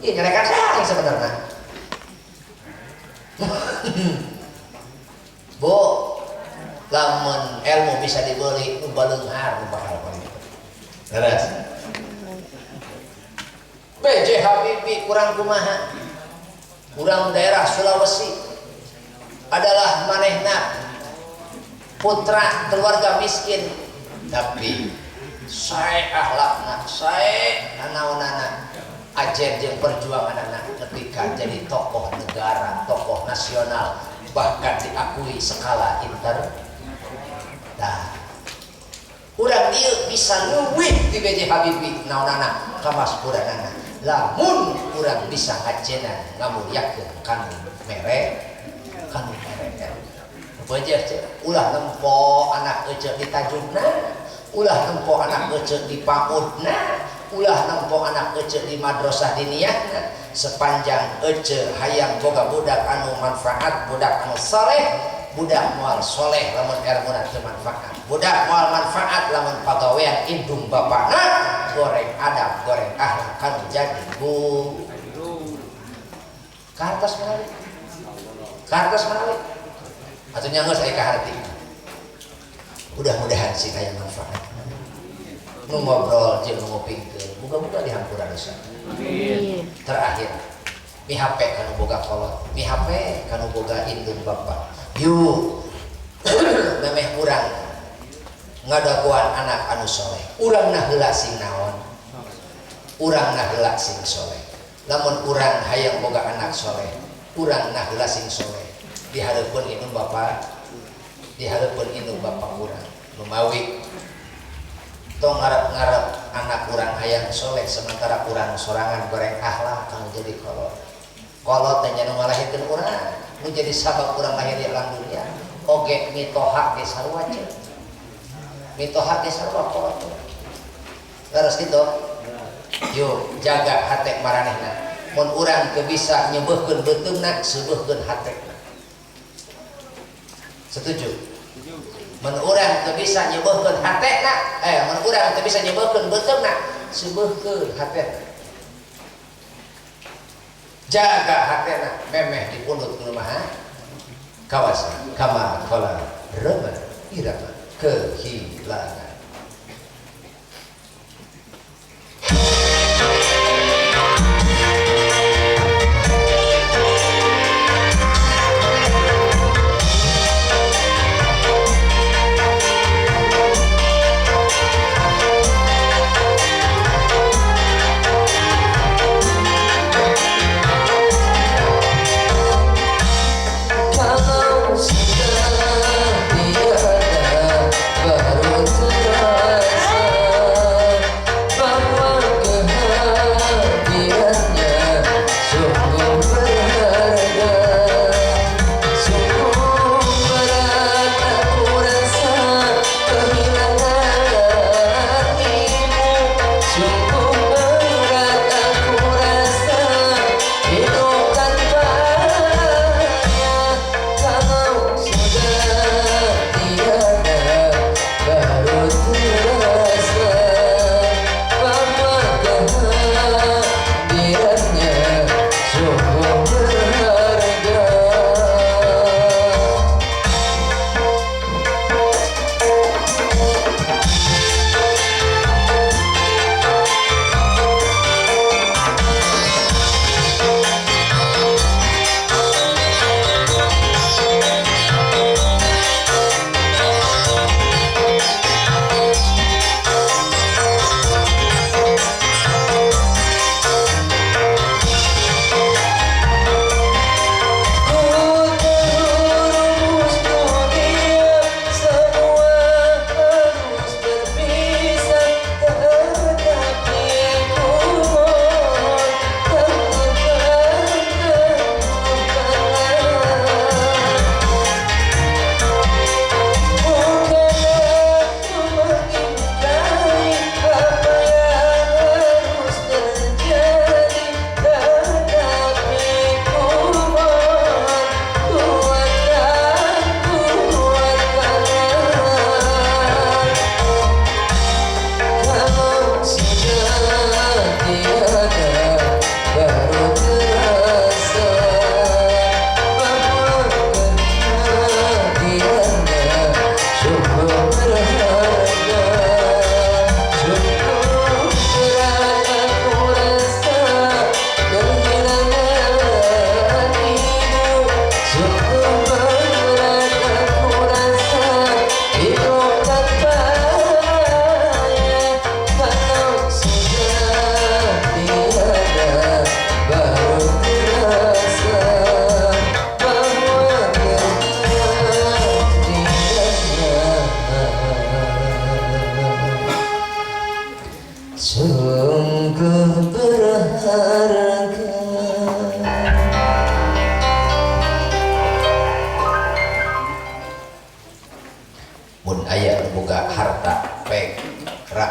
Speaker 1: ieu nyarekan saha sebenarnya. Bu, lamun ilmu bisa dibeli, nu baleunghar nu bakal palintar. Terus. B.J. Habibie kurang kumaha? Kurang daerah Sulawesi adalah manehna putra keluarga miskin, tapi sae akhlakna, sae nanaonana, ajen jeung perjuangan anak ketika jadi tokoh negara, tokoh nasional, bahkan diakui skala inter. Nah, urang dieu bisa leuwih ti B.J. Habibie naonana kamaskuranana. Lamun urang bisa ngajenan ngamulyakeun kanu mere kanu mere. Beujeut ulah nempo anak ece di tajugna, ulah nempo anak ece di paudna, ulah nempo anak ece di madrasah diniyahna. Sepanjang ece hayang boga budak anu manfaat, budak anu soleh, budak moal soleh lamun ilmuna teu manfaat, budak moal manfaat lamun pagawean indung bapakna goreng adab goreng akhlak kan jadi bu kartos menawi kartos menawi atuh nya geus aya kaharti. Mudah-mudahan sih aya manfaat nu ngobrol jeung nu ngupingkeun muga-muga dihampura dosa. Amin. Terakhir mi HP kanu boga kolot, mi HP kanu boga indung bapak. Yuk memeh urang ngadagoan anak anu soleh, urang nah heula sing naon, urang nah heula sing soleh. Lamun urang hayang boga anak soleh, urang nah heula sing soleh. Di hareupeun indung bapak, di hareupeun indung bapak urang. Lumawi tong ngarep-ngarep anak urang hayang soleh sementara urang sorangan goreng akhlak kanu jadi kolot. Kolot teh nya nu ngalahirkeun urang, nu jadi sabab urang lahir di alam dunia. Oge mitoha ge sarua ceuk. Mitoha ge sarua kolot. Terus kitu. Yuk jaga hate maranehna. Mun urang teu bisa nyebeuhkeun beuteungna, seubeurkeun hatena. Setuju? Mun urang teu bisa nyebeuhkeun hatena, mun urang teu bisa nyebeuhkeun beuteungna, seubeurkeun hatena. Jaga hatena memeh dipundhut ku maha kawasa kama qala Roma Irama kehilangan.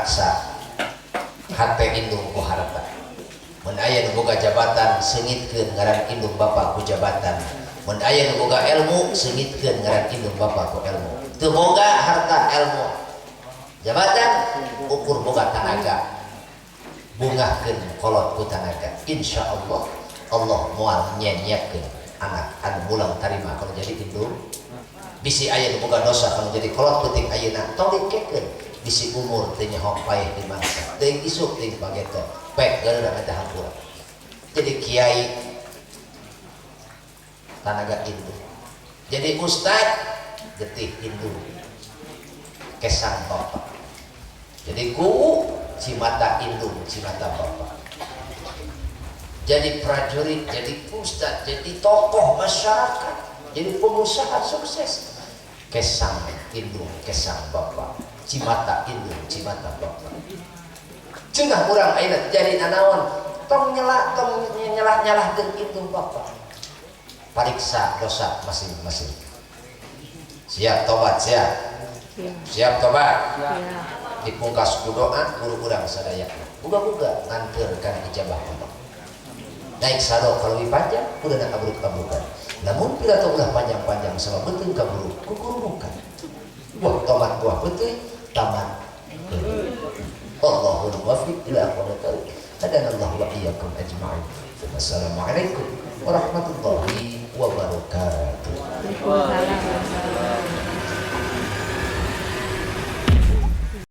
Speaker 1: Raksa hate indung ku harta. Mun aya nu boga jabatan, seungitkeun ngaran indung bapa ku jabatan. Mun aya nu boga ilmu, seungitkeun ngaran indung bapa ku ilmu. Teu boga harta, ilmu, jabatan, ukur boga tanaga, bungahkeun kolot ku tanaga. Insyaallah Allah moal nyanyiakeun anak anu mulang tarima kalau jadi indung. Bisi aya nu boga dosa kalau jadi kolot peuting ayeuna, tong dikekeun, bisi umur teu nyaho paeh di mangsa, teuing isuk teuing pageto pek geura minta hampura. Jadi kiai tanaga indung, jadi ustad getih indung, kesang bapak, jadi ku cimata indung, cimata bapak. Jadi prajurit, jadi ustad, jadi tokoh masyarakat, jadi pengusaha sukses, kesang indung, kesang bapak, cimata indung, cimata bapak. Cenah urang ayeuna jadi nanaon, tong nyela, tong nyelah nyalahkeun indung bapak. Pariksa dosa masing-masing. Siap tobat? Siap?
Speaker 5: Siap.
Speaker 1: Siap tobat?
Speaker 5: Siap.
Speaker 1: Dipungkas ku doa guru urang sadaya, muga-muga nganteur kana ijabah Allah. Naik sado kalau lebih panjang udah nak kaburuk-kaburukan, namun pidato ulah panjang-panjang sama betul kaburuk kukurubukan buah tomat, buah betul taman. Allahul muwaffiq ila aqwamit thariq. Hadanallahu wa iyyakum ajma'in. Wassalamualaikum warahmatullahi wabarakatuh.